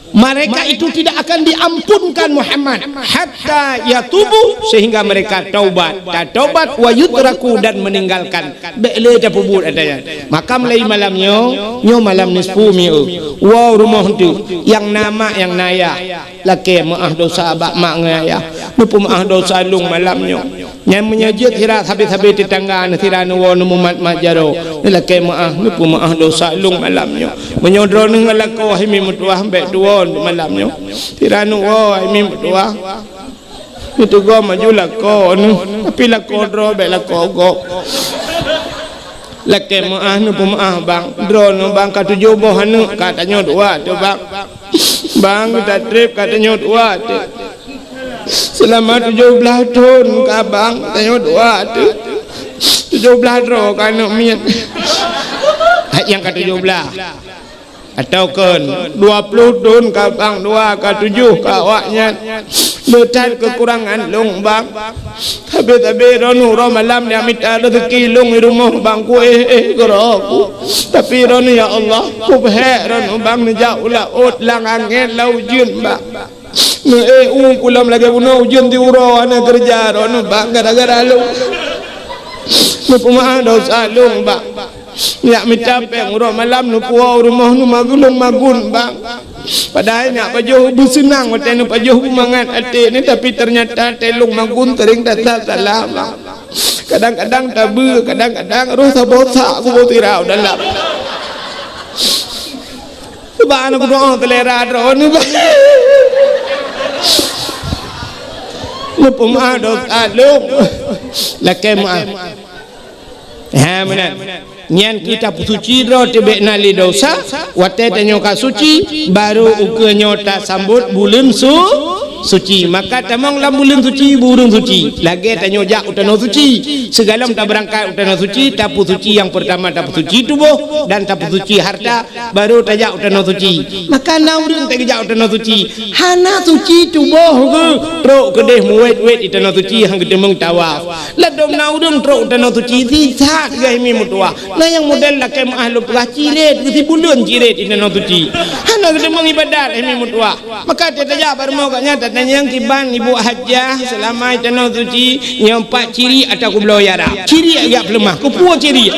Mereka itu tidak akan diampunkan Muhammad hatta yatubu, sehingga mereka taubat, tataubat, wa yutraku, dan meninggalkan. Bék lé tapeubuet ata nyan. Maka mulai malam nyoe, nyoe malam nisfu mi'u. Woe rumoh tu, nyang na mak, nyang na yah, lakée meuáh dosa bak mak ngon ayah. Neupeumeuáh dosa lôn malam nyoe. Nyan meunyoe jeuet sira sabe-sabe teutangga, sira neuwoe neumumat-mat jaroe, neulakée meuáh, neupeumeuáh dosa lôn malam nyoe. Meunyoe droeneuh ngon lakoe hai mi meutuwah, bék tuwoe malam nyoe. Sira neuwoe hai mi meutuwah, neuteugom aju lakoe neuh, tapi lakoe droe bék lakoe gob. Lakée meuáh, neupeumeuáh bang, droeneuh bang ka tujoh boh aneuk, ka tanyoe dua teuh bang. Bang, geuta treb ka tanyoe dua teuh. Seulama tujoh blaih thon ka bang tanyoe dua teuh. Tujoh blaih droe ka aneuk miet. Hai nyang ka tujoh blaih. Atawa kon dua ploh thon ka bang dua ka tujoh ka awaknyan. Le that keukurangan lôn bang. Sabe-sabe droeneuh uroe malam nyang mita rezeki lôn di rumoh bang kuéh éh keudroe ku. Tapi droeneuh ya Allah, peubeuhék droeneuh bang neujak u laôt lam angén lam ujeuen bang. Neuéh u kulom lagée bunoe ujeuen di uroe hana keureuja droeneuh bang gara-gara lôn. Neupeumeuáh dosa lôn bang. Neujak mita péng uroe malam neupuwoe u rumoh neumagun lôn magun bang. Padahai nyak pajoh beuseunang watée neupajoh beumangat até nyoe, tapi teunyata teuh lôn magun seuring that-that salah. Kadang-kadang tabeue, kadang-kadang roh saboh sak kuboh tirau dalam. Bah na kudoa seulera droeneuh bah. Neupeumeu'ah dosa lôn. Lakée meu'ah. Ha, meunan. Nyan keuh tapeusuci droe teuh bék na lé dosa, watée tanyoe ka suci, barô ukeue nyoe tasambot buleuen su-, suci. Maka tamong lam buleuen suci, ureuëng suci. Lagée tanyoe jak u tanoh suci. Sigohlom tabeurangkat u tanoh suci, tapeusuci nyang peurtama tapeusuci tuboh dan tapeusuci harta, barô tajak u tanoh suci. Maka na ureuëng teuk geujak u tanoh suci, hana suci tuboh geuh, trok keudeh muwét-wét di tanoh suci han geuteumeung tawaf. Ladôm na ureuëng trok u tanoh suci, sisat geuh mi meutuwah. Na nyang model lakée meu'ah lôn peugah cirét, geusibuleuen cirét di tanoh suci. Hana geuteumeung ibadat mi meutuwah. Maka tajak bak rumoh gobnyan tatanyong kiban ibu hajah seulama di tanoh suci, nyoe pat cirét atawa kubloe yara. Cirét jak peuleumah, keupeue cirét.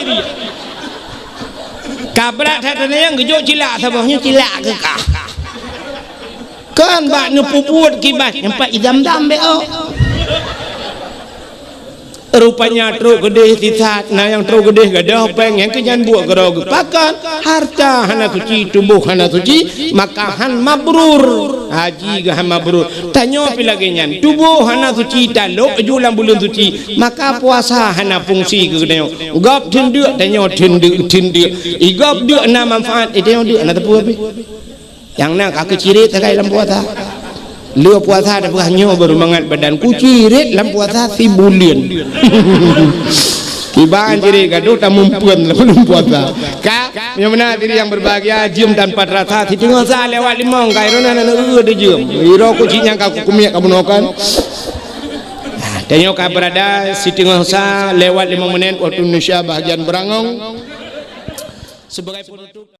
Ka brat that tanyong geujok cilak saboh nyoe cilak keu kah. Kan bak neupeubuet kiban nyang pat idam-dam bék oh. Rupanya trok keudeh sisat, na nyang trok keudeh gadôh péng nyang keu nyan buet keudroe geupakat, harta hana suci, tuboh hana suci, maka han mabrur. Haji geuh han mabrur. Tanyoe pih lagée nyan, tuboh hana suci talok ju lam buleuen suci, maka puasa hana fungsi keu tanyoe. Gob theun deuk, tanyoe theun deuk, theun deuk. I gob deuk na manfaat, i tanyoe deuk hana teupeu pih. Nyang na ka keucirét sagai lam puasa. Lheueh puasa tapeugah nyoe barô mangat badan kucirét lam puasa sibuleuen. Kiban cirét gadôh tamumpeuen lam buleuen puasa. Ka, meunyoe meunan hadirin yang berbahagia, jeuem tanpa terasa, siteungoh sa lewat limong, ka iroh na na eu jeuem. Iroh kucing nyang ka kukumiek kamoe kan. Tanyoe ka berada siteungoh sa lewat limong menit waktu Indonesia bahagian beurangong. Sebagai penutup,